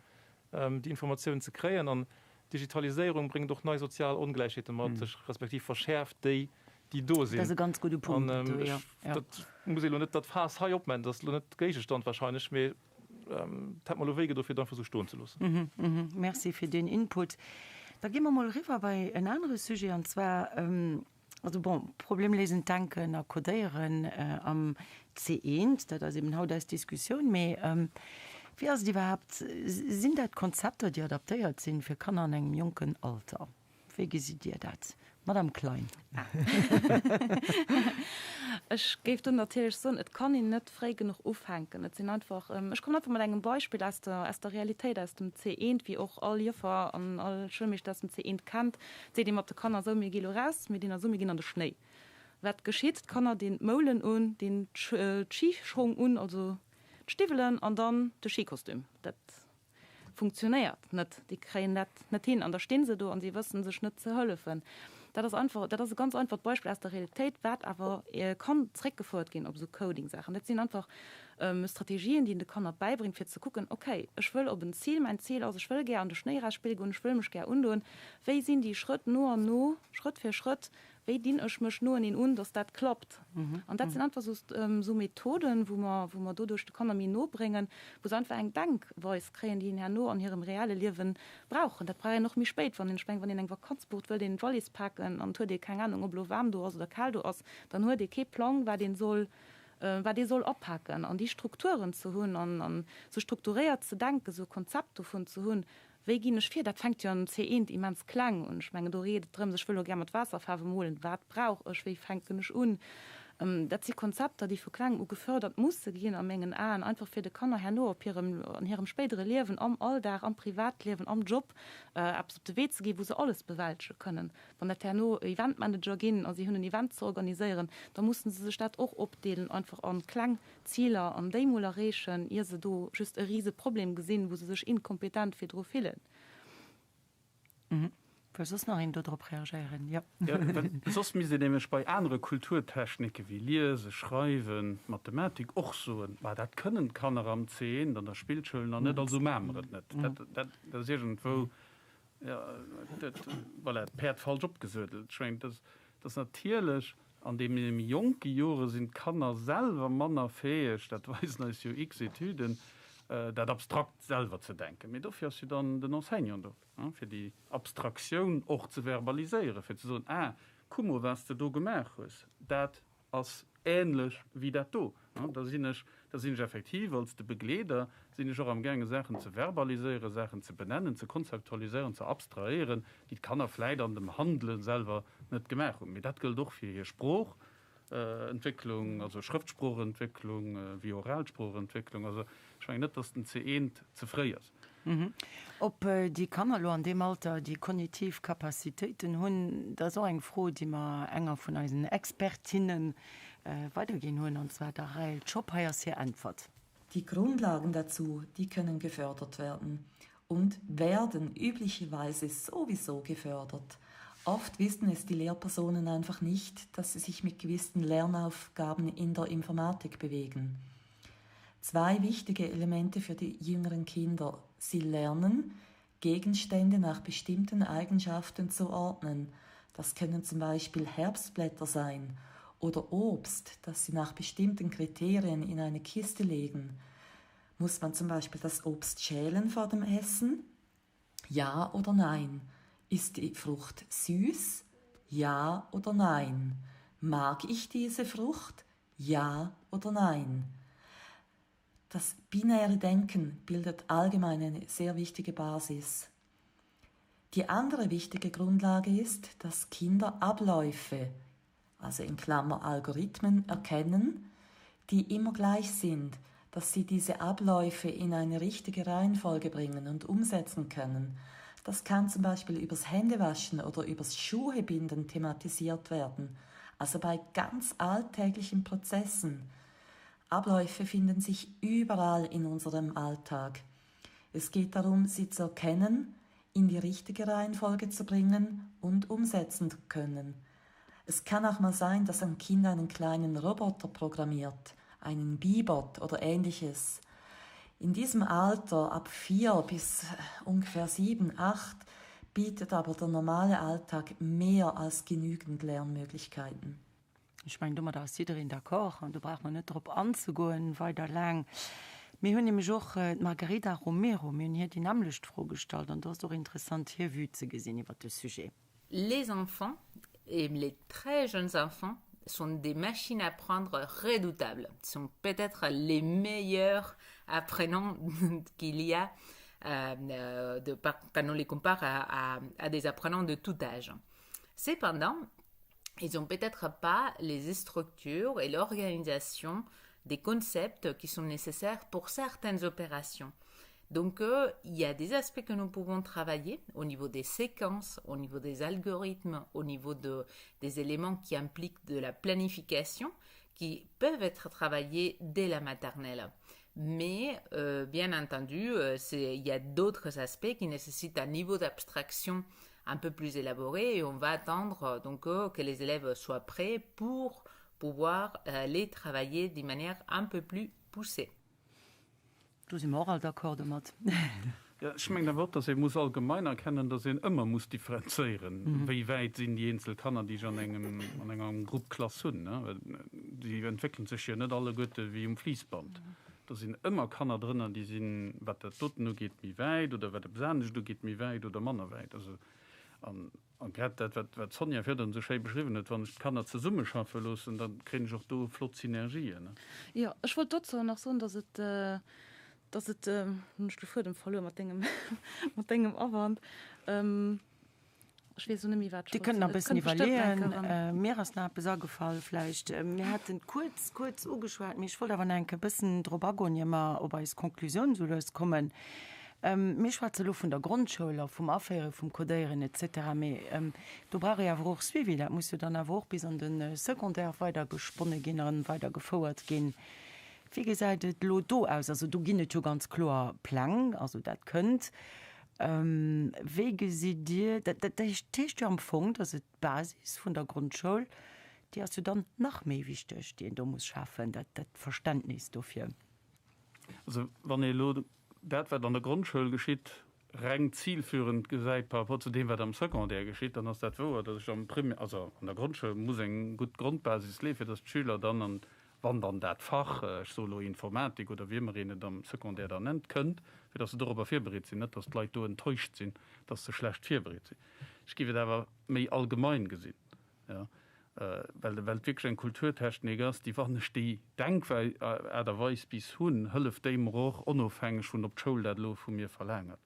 déi Informatiounen ze kréien. An d'Digitaliséierung bréngt och nei sozial Ongläichheete mat sech, respektiv verschäerft déi, déi do sinn. Dat ass e ganz gudde Punkt. An ech, dat muss ee elo net dat Faass hei opmaachen, dat ass elo net Géigestand wahrscheinlech, mee et hätt mer elo wéigedo fir et einfach esou stoen ze loossen. Merci fir deen Input. Da gi mer mol eriwwer bei en anere Sujet, an zwar, Also bon, problemléisend Denken a Codéieren am C1, dat ass eben haut eis Diskussioun. Mee wéi ass et iwwerhaapt, sinn dat Konzepter, déi adaptéiert sinn fir Kanner an engem jonken Alter? Wéi gesitt Dir dat, Madame Klein? Ech géif do natierlech soen, et kann een net fréi genuch ufänken. Et sinn einfach, ech kommen einfach mat engem Beispill aus der, aus der Realitéit, aus dem C1, wéi och all Joffer an all Schoulmeeschter aus dem C1 kennt. Seet ee mat de Kanner esou, mir gi lo raus, mir dinn esou, mir ginn an de Schnéi. Wat geschitt? D'Kanner dinn d'Moulen un, dinn d'Schischong un, also d'Stiwwelen an dann de Schikostüm. Dat funktionéiert net, déi kréien dat net hin an da stinn se do an si wëssen sech net ze hëllefen. Dat ass einfach, dat ass e ganz einfacht Beispill aus der Realitéit, wat awer kann zréckgefouert ginn op esou Coding-Saachen. Dat sinn einfach Strategien, déi een de Kanner bäibréngt, fir ze kucken, okay, ech wëll op en Zil, mäin Zil ass, ech wëll gär an de Schnéi erausspille goen, ech wëll mech gär undoen, wéi sinn déi Schrëtt no an no, Schrëtt fir Schrëtt, wéi dinn ech mech noeneen un, dass dat klappt. An dat sinn einfach esou Methoden, wou mer, wou mer doduerch de Kanner méi no bréngen, wou se einfach eng Denkweis kréien, déi een herno an hirem reelle Liewe brauchen. Dat brauch een och méi spéit, wann een, ech mengen, wann een eng Vakanz bucht, wëllt een d'Wallis paken an et huet ee keng Anung, ob elo waarm do ass oder kal do ass, dann huet ee kee Plang, wat een soll, wat ee soll apaken. An déi Strukturen ze hunn an esou strukturéiert ze denken, esou e Konzept dovun ze hunn, Wéi ginn ech vir? Dat fänkt jo am C1 immens kleng un. Ech mengen, do geet et drëms, ech wëll elo gär mat Waasserfaarwe molen, wat brauch ech, wéi fänken ech un? Dat si Konzepter, déi vu klengem u gefördert musse ginn a mengen Aen, einfach fir de Kanner herno op hirem, an hirem spéidere Liewen, am Alldag, am Privatliewen, am Job eppes op de Wee ze ginn, wou se alles bewältege kënnen. Wann dat herno Eventmanager ginn a si hunn en Event ze organiséieren, da mussen se sech dat och opdeelen, einfach a kleng Ziler an déi mol erreechen, ier se do just e rise Problem gesinn, wou se sech inkompetent virdru fillen. Wëll soss nach een do drop reagéieren? Jo. Jo, well soss misst een nämlech bei anere Kulturtechnike wéi Liesen, Schreiwen, Mathematik och soen, Ma dat kënnen d'Kanner am C1 an der Spillschoul nach net, also maache mer et net. Dat ass iergendwou, jo, voilà, d'Päerd falsch opgesuedelt. Ech mengen, dat ass natierlech An deene méi jonke Jore sinn d'Kanner selwer manner fäeg, dat weisen eis jo x Etüden. dat abstrakt selwer ze denken. Mee dofir ass jo dann den Enseignant do, fir déi Abstraktioun och ze verbaliséieren, fir ze soen, Ah, kuck mol, wat s de do gemaach hues, dat ass ähnlech wéi dat do. Da sinn ech, da sinn ech effektiv als de Begleeder, sinn ech och amgaange Saachen ze verbaliséieren, Saachen ze benennen, ze konzeptualiséieren, ze abstrahéieren, déi d'Kanner vläit an dem Handele selwer net gemaach hunn. Mee dat gëllt och fir hir Sproochentwécklung, also Schrëftsproochentwécklung wéi oral Sproochentwécklung. Also ech mengen net, dass den C1 ze fréi ass. Ob déi Kanner elo an deem Alter déi kognitiv Capacitéiten hunn, dat ass och eng Fro, déi mer enger vun eisen Expertinne weiderginn hunn, an zwar der Rahel Tschopp. Hei ass hir Äntwert. Die Grundlagen dazu, die können gefördert werden und werden üblicherweise sowieso gefördert. Oft wissen es die Lehrpersonen einfach nicht, dass sie sich mit gewissen Lernaufgaben in der Informatik bewegen. Zwei wichtige Elemente für die jüngeren Kinder. Sie lernen, Gegenstände nach bestimmten Eigenschaften zu ordnen. Das können zum Beispiel Herbstblätter sein oder Obst, das sie nach bestimmten Kriterien in eine Kiste legen. Muss man zum Beispiel das Obst schälen vor dem Essen? Ja oder nein? Ist die Frucht süß? Ja oder nein? Mag ich diese Frucht? Ja oder nein? Das binäre Denken bildet allgemein eine sehr wichtige Basis. Die andere wichtige Grundlage ist, dass Kinder Abläufe, also in Klammer Algorithmen, erkennen, die immer gleich sind, dass sie diese Abläufe in eine richtige Reihenfolge bringen und umsetzen können. Das kann zum Beispiel übers Händewaschen oder übers Schuhebinden thematisiert werden, also bei ganz alltäglichen Prozessen. Abläufe finden sich überall in unserem Alltag. Es geht darum, sie zu erkennen, in die richtige Reihenfolge zu bringen und umsetzen zu können. Es kann auch mal sein, dass ein Kind einen kleinen Roboter programmiert, einen Bibot oder ähnliches. In diesem Alter ab vier bis ungefähr sieben, acht bietet aber der normale Alltag mehr als genügend Lernmöglichkeiten. Ech mengen, domadder ass jiddereen d'accord an do brauche mer net drop anzegoen weider laang. Mir hunn nämlech och d'Margarida Romero, mir hunn hir déi nämmlecht Fro gestallt an do ass et och interessant hir Vue ze gesinn iwwert de Sujet. Les enfants et les très jeunes enfants sont des machines à apprendre redoutables, sont peut-être les meilleurs apprenants qu'il y a euh, de, quand on les compare à, à, à des apprenants de tout âge. Cependant, ils n'ont peut-être pas les structures et l'organisation des concepts qui sont nécessaires pour certaines opérations. Donc euh, il y a des aspects que nous pouvons travailler au niveau des séquences, au niveau des algorithmes, au niveau de, des éléments qui impliquent de la planification qui peuvent être travaillés dès la maternelle. Mais euh, bien entendu, euh, il y a d'autres aspects qui nécessitent un niveau d'abstraction un peu plus élaboré et on va attendre euh, donc euh, que les élèves soient prêts pour pouvoir euh, les travailler d'une manière un peu plus poussée. Do si mer och all d'accord domat. Jo, ech mengen awer och, dass ee muss allgemein erkennen, dass een ëmmer muss differenzéieren, wéi wäit sinn déi eenzel Kanner, déi ech an engem, an enger Grupp, Klass hunn. Déi entwéckele sech jo net alleguerte wéi um Fliissband. Do sinn ëmmer Kanner drënner, déi sinn, wat dat doten ugeet, méi wäit oder wat eppes anescht ugeet, méi wäit oder manner wäit. Also, an A grad dat, wat d'Sonja virdrun esou schéi beschriwwen huet, wann ech d'Kanner zesummeschaffe loossen, da kréien ech och do flott Synergien. Jo, ech wollt dozou nach soen, dass et, dass et, elo hunn ech de Fuedem verluer mat dengem, mat dengem Awand, ech weess elo net méi, wat ech Dir wollt kënnt nach soen. e Et bëssen kënnt bestëmmt nach eng iwwerleeën. Kéier erëm. Mir ass nach eppes agefall vläicht. Mir haten et kuerz, kuerz ugeschwat, mee ech wollt awer nach eng Kéier e bëssen drop agoen, ier mer op eis Konklusioun esou lues kommen. Mir schwätze elo vun der Grondschoul a vum Aféiere vum Codéieren et cetera, mee do brauch ee awer och Suivi. Dat muss jo dann awer och bis an de Secondaire weidergesponne ginn a weidergefouert ginn. Wéi gesäit et elo do aus? Also do ginn et jo ganz kloer Pläng, also dat kënnt. Wéi gesitt Dir dat? Dat heescht jo am Fong, datt et d'Basis vun der Grondschoul, déi ass jo dann nach méi wichteg, déi een do muss schafen, dat Verständnis dofir. Also wann ee elo dat, wat an der Grondschoul geschitt, reng zilführend gesäit par rapport zu deem, wat am Secondaire geschitt, dann ass dat wouer, datt ech am Primaire, also an der Grondschoul muss eng gutt Grondbasis leeën, fir datt d'Schüler dann an. wann dann dat Fach, ech soe lo Informatik oder wéi ëmmer een et am Secondaire dann nennt, kënnt, fir datt se dorobber virbereet sinn, net datt d'Leit do enttäuscht sinn, datt se schlecht virbereet sinn. Ech géif et awer méi allgemein gesinn, jo, well well et wierklech eng Kulturtechnik ass, déi, wann ech déi Denkwei Aart a Weis bis hunn, hëlleft déi mer och, onofhängeg vun ob d'Schoul dat elo vu mir verlaangert.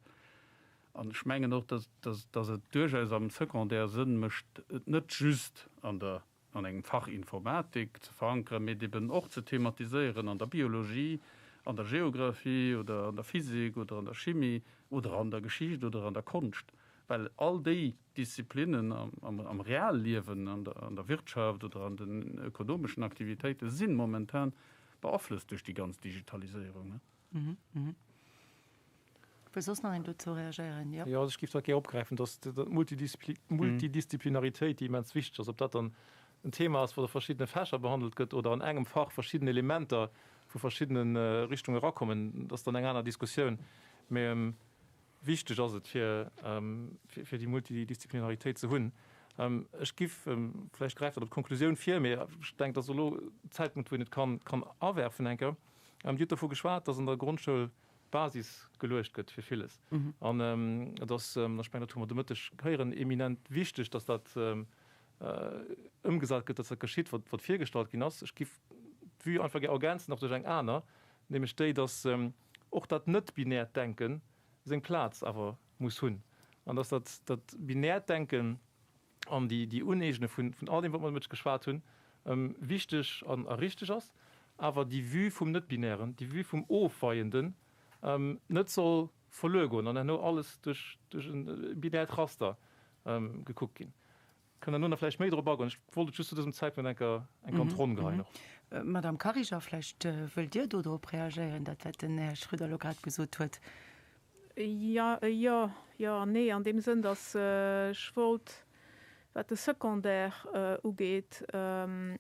An ech mengen och, datt datt datt et duerchaus am Secondaire Sënn mécht, et net just an der an engem Fach Informatik ze verankeren, mee et eben och ze thematiséieren an der Biologie, an der Geographie oder an der Physik oder an der Chimie oder an der Geschicht oder an der Konscht, well all déi Disziplinnen am Realliewen, an der Wirtschaft oder an den ökonomeschen Aktivitéite si momentan beaflosst duerch déi ganz Digitaliséierung. Wëll soss nach een dozou reagéieren? Jo. Jo, also ech géif dat gär opgräifen, dass d'Multidisziplinaritéit, déi immens wichteg ass, ob dat dann en Thema ass, wat a verschiddene Fächer behandelt gëtt oder an engem Fach verschidden Elementer vu verschiddene Richtunge erakommen, dat ass dann eng aner Diskussioun. Mä wichteg ass et, fir fir déi Multidisziplinaritéit ze hunn. Ech giff, vläicht gräift dat op d'Konklusioun vir, mä ech denken, dat ass elo Zäitpunkt, wou een et kann kann awerfen eng Kéier. Dir hutt dovu geschwat, dass an der Grondschoul d'Basis geluecht gëtt fir villes. An et ass, ech mengen, dat hu mer de Mëtteg héieren, eminent wichteg, dass dat ëmgesat gëtt, dass dat geschitt, wat wat virgestallt ginn ass. Ech giff d'Vue einfach gär ergänzen nach duerch eng aner, nämlech déi, dass och dat net-binäert Denken seng Plaz awer muss hunn an dass dat dat binäert Denken an déi déi Uneegne vun vun all deem, wat mer de Mëtteg geschwat hunn, wichteg an a richteg ass, awer déi Vue vum Net-Binären, déi Vue vum Ofweienden net soll verluer goen an herno alles duerch duerch e binäert Raster gekuckt ginn. Kënnt herno nach vläicht méi drop agoen. Ech wollt et just zu dësem Zäitpunkt eng Kéier eng Kéier an d'Ronn geheien och. Madame Kariger, vläicht wëllt Dir do drop reagéieren, dat wat den Här Schröder elo grad gesot huet. Jo, jo, jo an nee, an deem Sënn, datt ech wollt, wat de Secondaire ugeet, an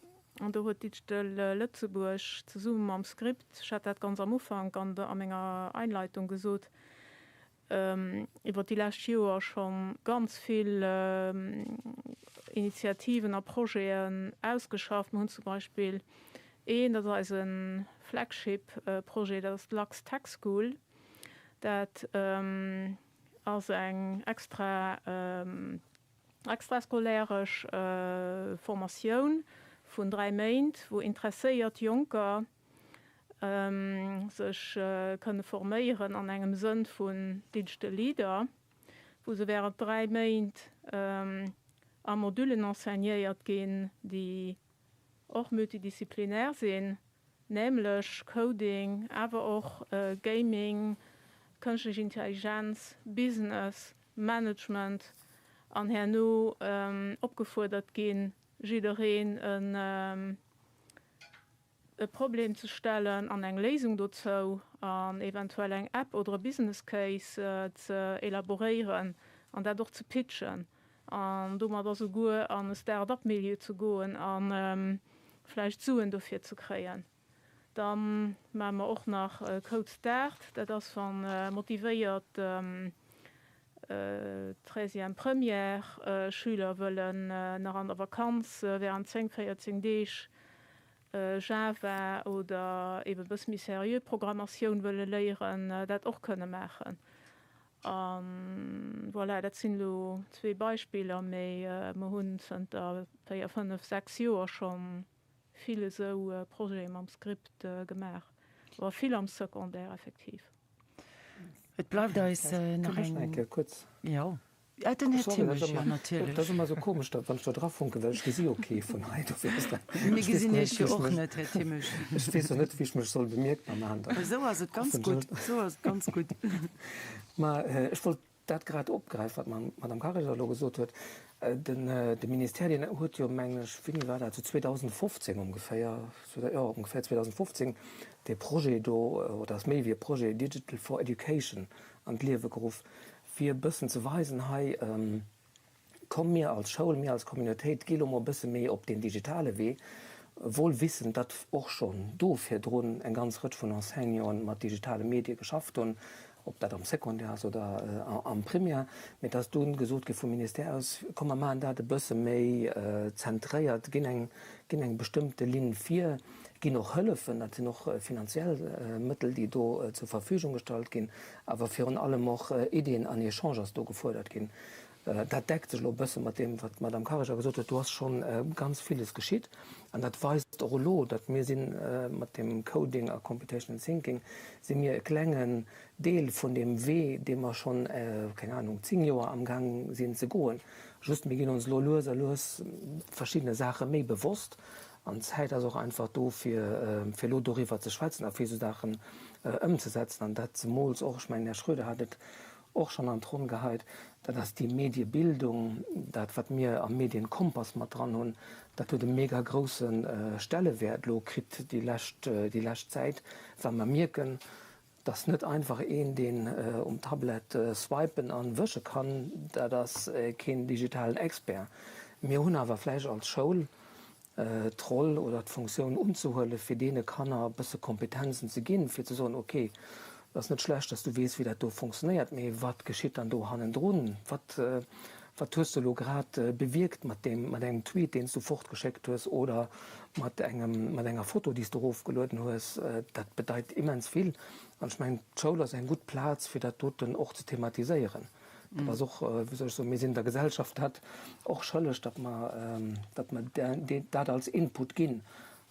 do huet Digital Lëtzebuerg zesumme mam Script, ech hat dat ganz am Ufank an a menger Einleitung gesot, iwwert déi lescht Joer scho ganz vill Initiativen a Projeten ausgeschafft. Mir hunn zum Beispill een, dat ass eise Flagship-Projet, dat ass d'Lux Tech School. Dat ass eng extra extrascolairesch Formatioun vun 3 Méint, wou interesséiert Jonker sech kënne forméieren an engem Sënn vun Digital Leader, wou se während 3 Méint a Modullen enseignéiert ginn, déi och multidisziplinär sinn, nämlech Coding, awer och Gaming, Kënschtlech Intelligenz, Business, Management an herno opgefuerdert ginn, jiddereen e Problem ze stellen an eng Léisung dozou an eventuell eng App oder e Business Case ze elaboréieren an dat och ze pitchen an domadder souguer an e Start-up-Milieu ze goen a vläicht Suen dofir ze kréien. Da maache mer och nach Code Start, dat ass wa motivéiert Treizième Première Schüler wëllen nach an der Vakanz während 10, 14 Deeg Java oder eben e bësse méi seriö Programmatioun wëlle léieren, dat och kënne maachen. A voilà, dat sinn elo zwee Beispiller, mee mer hunn zënter véier, fënnef, sechs Joer scho vill esou Projete mam Script gemaach, awer vill am Secondaire effektiv. Et bleift eis nach eng. Jo, ah, den Här Thimmesch, jo, natierlech. Dat ass ëmmer esou komesch, da, wann ech do drafunken, well ech gesi jo kee vun hei. Dofir ass dat. Mir gesinn Iech jo och net, Här Thimmesch. Ech weess och net, wéi ech mech soll bemierkbar maachen. Esou ass et ganz gutt, esou ass et ganz gutt. Ma ech wollt dat grad opgräifen, wat d'Madame Karreger elo gesot huet. Den, de Ministère, deen huet jo, mengen ech, wéini war dat, sou 2015 ongeféier, jo, ongeféier 2015, dee Projet do, oder ass méi wéi e Projet, Digital for Education an d'Liewe geruff, fir e bëssen ze weisen, hei, komm mir als Schoul, mir als Communautéit gi lo mol e bësse méi op deen digitale Wee, wuel wissend, datt och schonn do virdrun eng ganz Rëtsch vun Enseignanten mat digitale Medie geschafft hunn, ob dat am Secondaire ass oder am Primaire, mee et ass dunn gesot gi vum Ministère aus, komm mer maachen dat e bësse méi zentréiert, ginn eng, ginn eng bestëmmte Linn vir, ginn och Hëllefen, dat sinn och finanziell Mëttel, déi do zur Verfügung gestallt ginn, awer virun allem och Iddien an Echange ass do gefuerdert ginn. Dat deckt sech elo e bësse mat deem, wat d'Madame Karreger gesot huet. Do ass scho ganz villes geschitt. An dat weist och elo, datt mir si mat deem Coding a Computational Thinking si mir e klengen Deel vun deem Wee, dee mer schonn, keng Anung, 10 Joer amgaang sinn ze goen. Just mir ginn ons elo lues a lues verschiddene Saache méi bewosst. An d'Zäit ass och einfach do, fir elo doriwwer ze schwätzen a fir esou Saachen ëmzesetzen. An dat zemools och, ech mengen, Här Schroeder hat et och schonn an d'Ronn geheit, dat ass déi Mediebildung, dat wat mir am Medienkompass mat dran hunn, dat huet e mega grousse Stellewäert elo kritt déi lescht, déi lescht Zäit, well mer mierken, dass net einfach een, deen um Tablett swipen a wësche kann, dat ass keen digitalen Expert. Mir hunn awer vläicht als Schoul d'Roll oder d'Funktioun unzehuelen, fir deene Kanner e bësse Kompetenzen ze ginn, fir ze soen, ok, et ass net schlecht, dass du weess, wéi dat do funktionéiert, mee wat geschitt dann do hannendrun? Wat, wat hues du elo grad bewierkt mat deem, mat engem Tweet, deen s du fortgeschéckt hues oder mat engem, mat enger Foto, déi s du erofgelueden hues? Dat bedeit immens vill. An ech mengen, d'Schoul ass eng gutt Plaz, fir dat doten och ze thematiséieren. Dat ass och, wéi soll ech soen, mir sinn der Gesellschaft dat och schëlleg, datt mer, datt mer dat als Input ginn.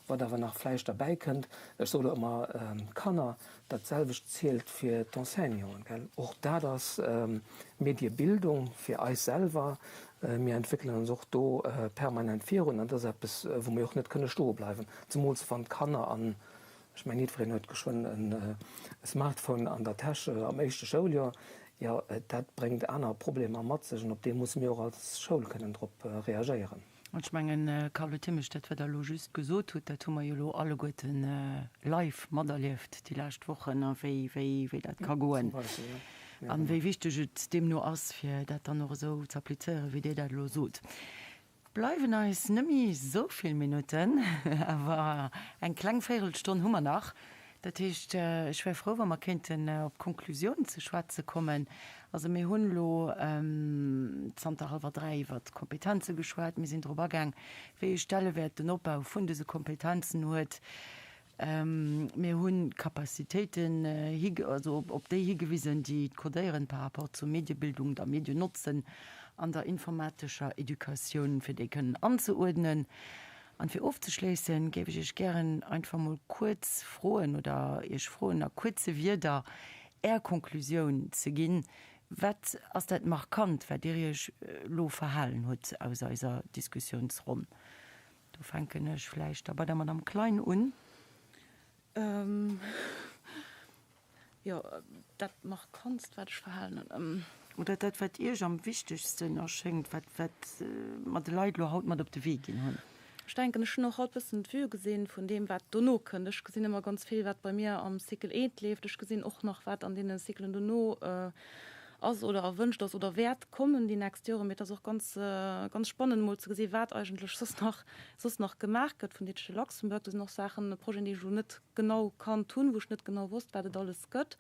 Wat awer nach vläicht derbäi kënnt, ech soe lo ëmmer Kanner, dat selwecht zielt fir d'Enseignanten, gell. Och dat ass Mediebildung fir eis selwer. Mir entwéckelen ons och do permanent virun an dat ass eppes, wou mir och net kënne stoe bleiwen, zemools wann d'Kanner an Ech mengen, jiddwereen huet geschwënn e Smartphone an der Täsch am éischte Schouljoer. Jo, dat bréngt aner Problemer mat sech an op déi musse mir och als Schoul kënnen drop reagéieren. An ech mengen, Carlo Thimmesch, dat wat Der elo just gesot hutt, dat hu mer jo elo alleguerten live materlieft déi lescht Wochen, a wéi, wéi, wéi dat ka goen a wéi wichteg et deemno ass, fir dat dann och esou ze applizéieren, wéi Dir dat elo sot. Bleiwen eis nëmmi sou vill Minutten, awer eng kleng Véirelstonn hu mer nach. Dat heescht, ech wär frou, wa mer kéinten op d'Konklusioun ze schwätze kommen. Also mir hunn elo zanter hallwer 3 iwwert d'Kompetenze geschwat. Mir sinn drop agaang, wéi ee Stellewäert den Opbau vun dëse Kompetenzen huet. Mir hunn d'Capacitéiten, also op déi higewisen, déi d'Codéieren par rapport zur Mediebildung, der Mediennotzen an der informatescher Educatioun, fir déi kënnen anzeuerdnen. An fir ofzeschléissen, géif ech Iech gären einfach mol kuerz froen oder Iech froen, a kuerze Wierder Är Konklusioun ze ginn. Wat ass dat Markant, wat Dir Iech elo verhalen hutt aus eiser Diskussiounsronn? Do fänken ech vläicht da bei der Madame Klein un. Jo, dat Markantst, wat ech verhalen hunn. Oder dat, wat Iech am wichtegsten erschéngt, wat, wat mer de Leit elo haut mat op de Wee ginn hunn. Ech denken, ech hunn och haut bëssen d'Vue gesinn vun deem, wat dono kënnt. Ech gesinn ëmmer ganz vill, wat bei mir am Cycle eent leeft. Ech gesinn och nach, wat an deene Cyclen dono ass oder erwënscht ass oder wäert kommen déi nächst Joren. Mee et ass och ganz, ganz spannend emol ze gesi wat eigentlech soss nach, soss nach gemaach gëtt vun Digital Luxembourg. Do sinn och Saachen, Projeten, déi ech elo net genau kannt hunn, wou ech net genau wosst, wat et alles gëtt.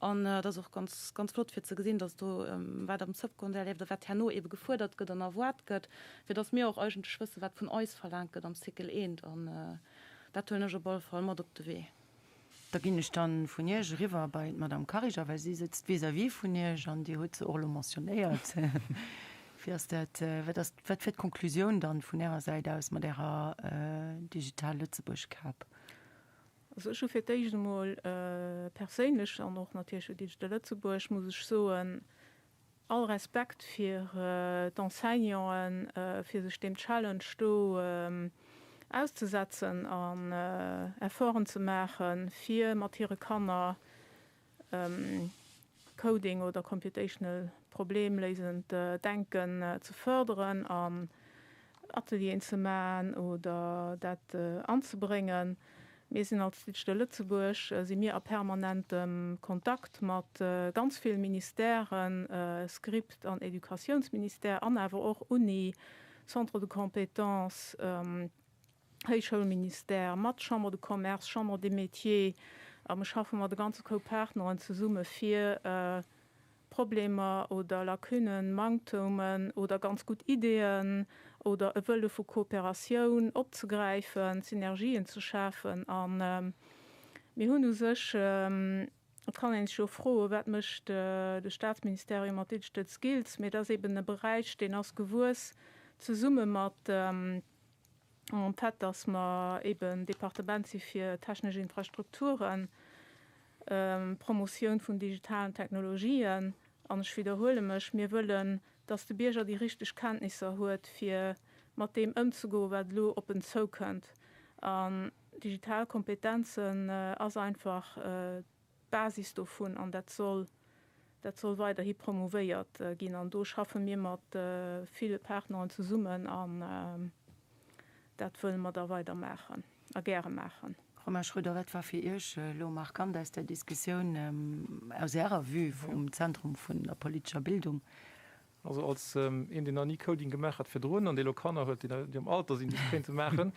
An et ass och ganz, ganz flott fir ze gesinn, dass do, wat am Secondaire leeft a wat herno eebe gefuerdert gëtt an erwaart gëtt, fir dass mir och eigentlech wëssen, wat vun eis verlaangt gëtt am Cycle eent. An dat huelen ech op alle Fall mat op de Wee. Da ginn ech dann vun Iech eriwwer bei d'Madame Kariger, well si sëtzt vis-à-vis vun Iech an Dir hutt se och elo mentionnéiert. Wéi ass dat, wat ass, wat wier d'Konklusioun dann vun Ärer Säit aus mat Ärer Digital Lëtzebuerg Kap? Also ech hu fir d'éischt emol perséinlech an och natierlech fir Digital Lëtzebuerg muss ech soen, All Respekt fir d'Enseignanten, fir sech deem Challenge do auszesetzen an Efforten ze maachen, fir mat hire Kanner Coding oder computational problemléisend Denken ze fërderen an Atelieren ze maachen oder dat anzebréngen. Mir sinn als Digital Lëtzebuerg si mir a permanentem Kontakt mat ganz vill Ministèren, Script an Educatiounsministère an awer och Uni, Centre de compétences, Héichschoulministère, mat Chambre de Commerce, Chambre des Métiers a mir schaffe mat e ganze Koup Partneren zesumme fir Problemer oder Lacunen, Manktumen oder ganz gutt Ideeën. Oder e Wëlle vu Kooperatioun opzegräifen, Synergien ze schafen. A mir hunn u sech, et kann ee sech jo froen, wat mécht de Staatsministerium mat Digital Skills, mee et ass eben e Beräich, deen ass gewuess zesumme mat mam Fait, dass mer eben Departement si fir technesch Infrastrukturen, Promotioun vun digitalen Technologien. An ech widderhuele mech, Mir wëllen, dass de Bierger déi richteg Kenntnisser huet, fir mat deem ëmzegoen, wat elo op en zoukënnt. An digital Kompetenzen ass einfach d'Basis dovun an dat soll, dat soll weiderhi promouvéiert ginn. An do schaffe mir mat ville Partneren zesummen an dat wëlle mer da weider maachen a gäre maachen. Romain Schroeder, wat war fir Iech elo markant aus där Diskussioun, aus Ärer Vue vum Zentrum vun der politescher Bildung? Also als een, deen nach ni Coding gemaach hat virdrun an dee elo Kanner huet, déi am Alter sinn, déi et kéinte maachen,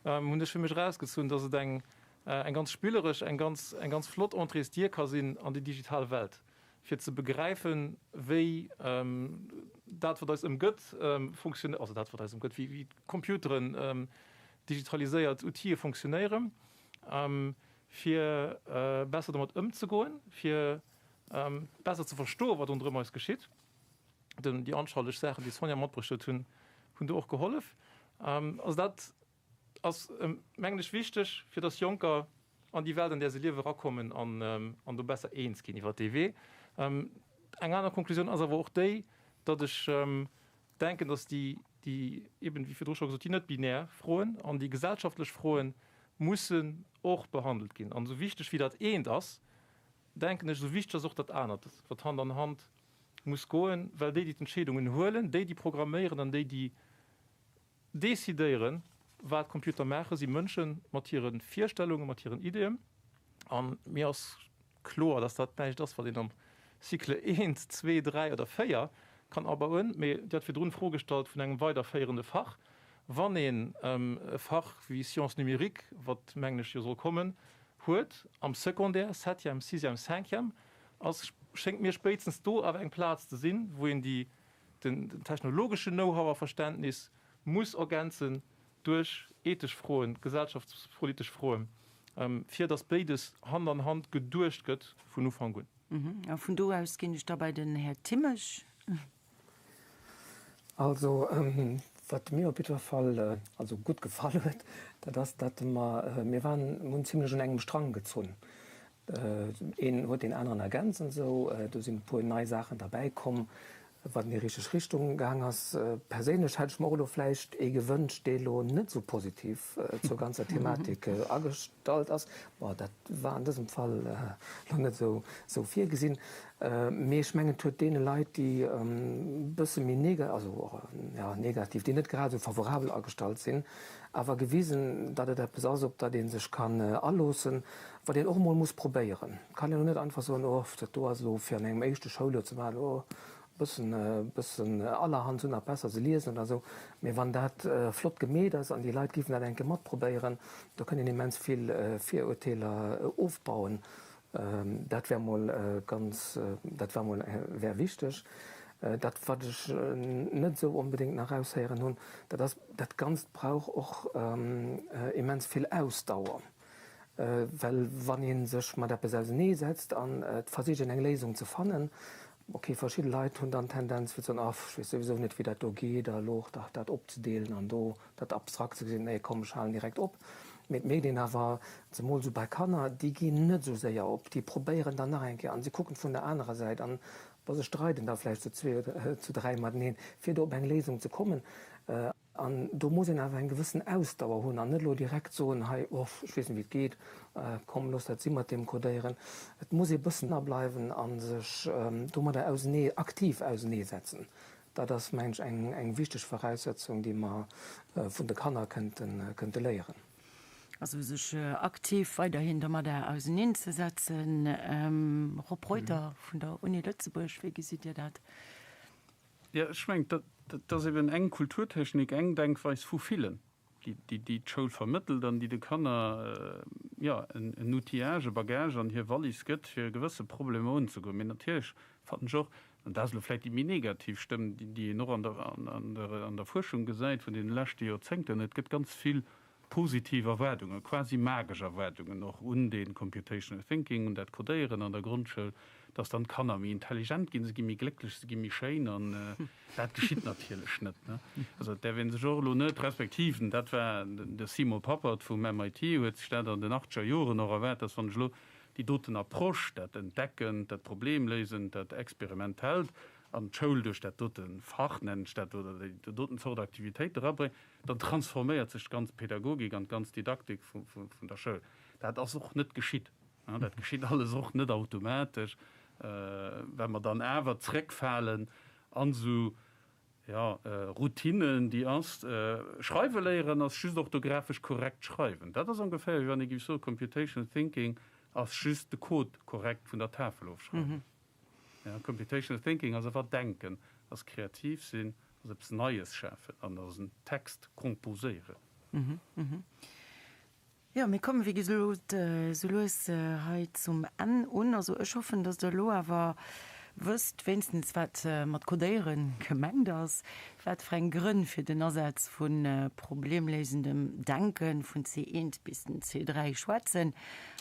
hunn ech fir mech erausgezunn, dass et eng eng ganz spilleresch, eng ganz eng ganz flott Entréesdier ka sinn an déi digital Welt, fir ze begräifen, wéi dat, wat eis ëmgëtt, funktionéiert, also dat, wat eis ëmgëtt, wéi wéi Computeren, digitaliséiert Outile funktionéieren, fir besser domat ëmzegoen, fir besser ze verstoen, wat ronderëm eis geschitt. Den, déi anschaulich Saachen, déi d'Sonja matbruecht huet, hunn hunn do och gehollef. Also dat ass, mengen ech, wichteg, fir dass Jonker an déi Welt, an där se liewen, erakommen an an do besser eens ginn iwwert dee Wee. Eng aner Konklusioun ass awer och déi, datt ech denken, datt déi, déi eben, wéi virdru scho gesot, déi net binär Froen an déi gesellschaftlech Froen mussen och behandelt ginn. An esou wichteg wéi dat eent ass, denken ech, esou wichteg ass och dat anert, wat Hand an Hand muss goen, well déi, déi d'Entscheedungen huelen, déi, déi programméieren an déi, déi decidéieren, wat Computer maachen, si Mënsche mat hire Virstellungen, mat hiren Ideeën. A mir ass kloer, dass dat näischt ass, wat een am Cycle eent, zwee, dräi oder véier kann abauen. Mee Dir hat virdrun d'Fro gestallt vun engem weiderféierende Fach. Wann een e Fach wéi Sciences numériques, wat, mengen ech, jo soll kommen, huet am Secondaire, Septième, Sixième, Cinquième, ass, schéngt mir spéitstens do awer eng Plaz ze sinn, wou een déi, den technologeschen Know-how a Verständnis muss ergänzen duerch ethesch Froen, gesellschaftspolitesch Froen, fir datt béides Hand an Hand geduecht gëtt vun Ufank un. A vun do aus ginn ech da bei den Här Thimmesch. Also, wat mir op jiddwer Fall also gutt gefall huet, dat ass, datt mer, mir waren, mir hunn zimlech un engem Strang gezunn. Een huet deen aneren ergänzt an esou. Do sinn e puer nei Saachen derbäi komm, wat an déi richteg Richtung gaang ass. Perséinlech hätt ech mer och elo vläicht ee gewënscht, dee elo net esou positiv zur ganzer Thematik agestallt ass. Bon, dat war an dësem Fall elo net esou virgesinn. Mee ech mengen, et huet deene Leit, déi e bësse méi nega-, also och, jo, negativ, déi net grad esou favorabel agestallt sinn, awer gewisen, datt et eppes ass, op dat ee sech kann aloossen, wat een och emol muss probéieren. Et kann een elo net einfach soen, oh, dat do ass elo fir an engem éischte Schouljoer ze maachen, oh, e bëssen, e bëssen allerhand sou nach besser se liesen oder esou. Mee wann dat flott gemeet ass an déi Leit géifen dat eng Kéier matprobéieren, da kënnt een immens vill Virurteeler ofbauen. Dat wär mol ganz, dat war mol, wär wichteg. Dat, wat ech net esou onbedéngt nach eraushéieren hunn, dat ass, dat Ganzt brauch och immens vill Ausdauer. Well wann ee sech mat eppes auseneesetzt an et versicht een eng Léisung ze fannen, ok, verschidde Leit hunn dann d'Tendenz fir ze soen, ach, ech weess souwisou net wéi dat do geet a elo och nach dat opzedeelen an do dat abstrakt ze gesinn, nee komm ech halen direkt op. Mee et mierkt een awer, zemol esou bei Kanner, déi ginn net esou séier op, déi probéieren dann nach eng Kéier an se kucken vun der anerer Säit an bon, se streiden da vläicht zu zwee oder zu dräi mateneen, fir do op eng Léisung ze kommen. An do muss een awer eng gewëssen Ausdauer hunn an net elo direkt soen, hei, oh, ech weess net wéi et geet, komm looss dat si mat deem Codéieren. Et muss ee bëssen drableiwen a sech domadder ausenee, aktiv auseneesetzen. Dat ass, mengen ech, eng, eng wichteg Voraussetzung, déi mer vun de Kanner kënnten, kënnte léieren. Also sech aktiv weiderhin domadder auseneenzesetzen. Rob Reuter vun der Uni Lëtzebuerg, wéi gesitt Dir dat? Jo, ech mengen, dat ass eben eng Kulturtechnik, eng Denkweis vu villen, déi d'Schoul vermëttelt an déi de Kanner, jo, en Outillage, e Bagage an hir Wallis gëtt, fir gewësse Problemer unzegoen. Mee natierlech fannen ech och, An dat ass elo vläicht déi méi negativ Stëmm, déi een och an der, an der, an der Fuerschung gesäit vun deene leschte Joerzéngten, Et gëtt ganz vill positiv Erwaardungen, quasi magesch Erwaardungen och un dee Computational Thinking, un dat Codéieren an der Grondschoul, dass dann d'Kanner méi intelligent ginn, se gi méi glécklech, se gi méi schéin. An dat geschitt natierlech net. Also et däerf ee sech och elo net, respektiv, dat war de Seymour Papert vum MIT, huet sech dat an den achtzeger Joren och erwaart, dass wann ech elo déi doten Approche, dat Entdeckend, dat Problemléisend, dat Experimentellt an d'Schoul duerch dat dote Fach, nennen ech dat, oder déi doten Zort Aktivitéit erabréngen, dann transforméiert sech d'ganz Pädagogik an d'ganz Didaktik vun der Schoul. Dat ass och net geschitt. Dat geschitt alles och net automatesch, well mer dann awer zréckfalen an esou, jo, Routine, déi ass, schreiwe léieren ass just orthografesch korrekt schreiwen. Dat ass ongeféier, wéi wann ee géif soen, Computational Thinking ass just de Code korrekt vun der Tafel ofschreiwen. Ja, Computational Thinking ass awer denken, ass kreativ sinn, ass eppes Neies schafen an ass en Text composéieren. Jo, mir kommen, wéi gesot, esou lues hei zum Enn un. Also ech hoffen, dass Der elo awer wësst wéinstens, wat mat Codéiere gemengt ass, wat fir eng Grënn fir den Asaz vu problemléisendem Denke vun C1 bis den C3 schwätzen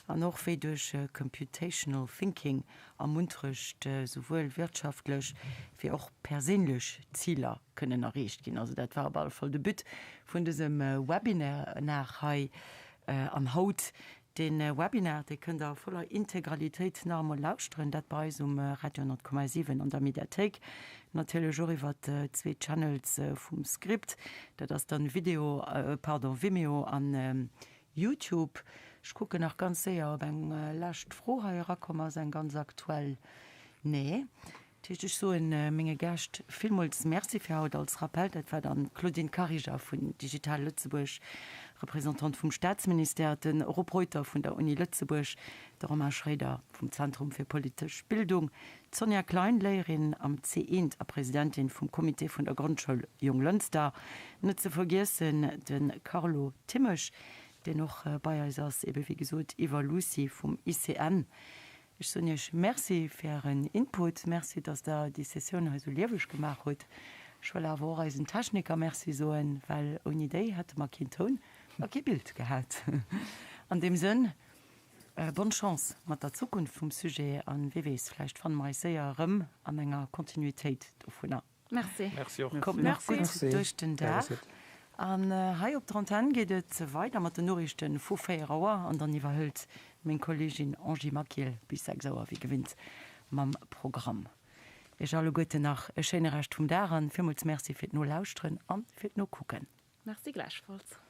an och wéi duerch Computational Thinking am Unterrecht souwuel wirtschaftlech wéi och perséinlech Ziler kënnen erreecht ginn. Also dat war op alle Fall de But vun dësem Webinar hei an haut. Dee Webinar, dee kënnt Der a voller Integralitéit nach emol lauschteren, dat bei eis um Radio 10,7 an der Mediathéik, natierlech och iwwer zwee Channels vum Script, dat ass dann Video, pardon, Vimeo an YouTube. Ech kucken nach ganz séier, ob eng lescht Fro hei erakomm ass, eng ganz aktuell. Nee. Dat heescht, ech soe menge Gäscht villmools Merci fir haut. Als Rappell, dat war dann d'Claudine Kariger vun Digital Lëtzebuerg, Représentante vum Staatsministère, de Rob Reuter vun der Uni Lëtzebuerg, de Romain Schroeder vum Zentrum fir politesch Bildung, d'Sonia Klein, Léierin am C1 a Presidentin vum Comité vun der Grondschoul Jonglënster, net ze vergiessen de Carlo Thimmesch, deen och bei eis ass, ebe wéi gesot iwwer Lucie vum ICN. Ech soen Iech Merci fir Ären Input. Merci, dass Der déi Sessioun hei esou lieweg gemaach hutt. Ech wëll awer och eisen Techniker Merci soen, well ouni déi hätte mer keen Toun a kee Bild gehat. An deem Sënn, bonne Chance mat der Zukunft vum Sujet an wie weess, vläicht fanne mer eis séier erëm an enger Kontinuitéit dovunner. Merci. Merci och. Kommt nach gutt duerch den Dag. An hei op der Antenn geet et weider mat den Noriichte vu 4 Auer an dann iwwerhëlt meng Kolleegin Angie Maquil bis 6 Auer wéi gewinnt mam Programm. Iech alleguerten nach e schéine Rescht vum Dag an villmools Merci fir d'Nolauschteren an fir d'Nokucken. Merci gläichfalls.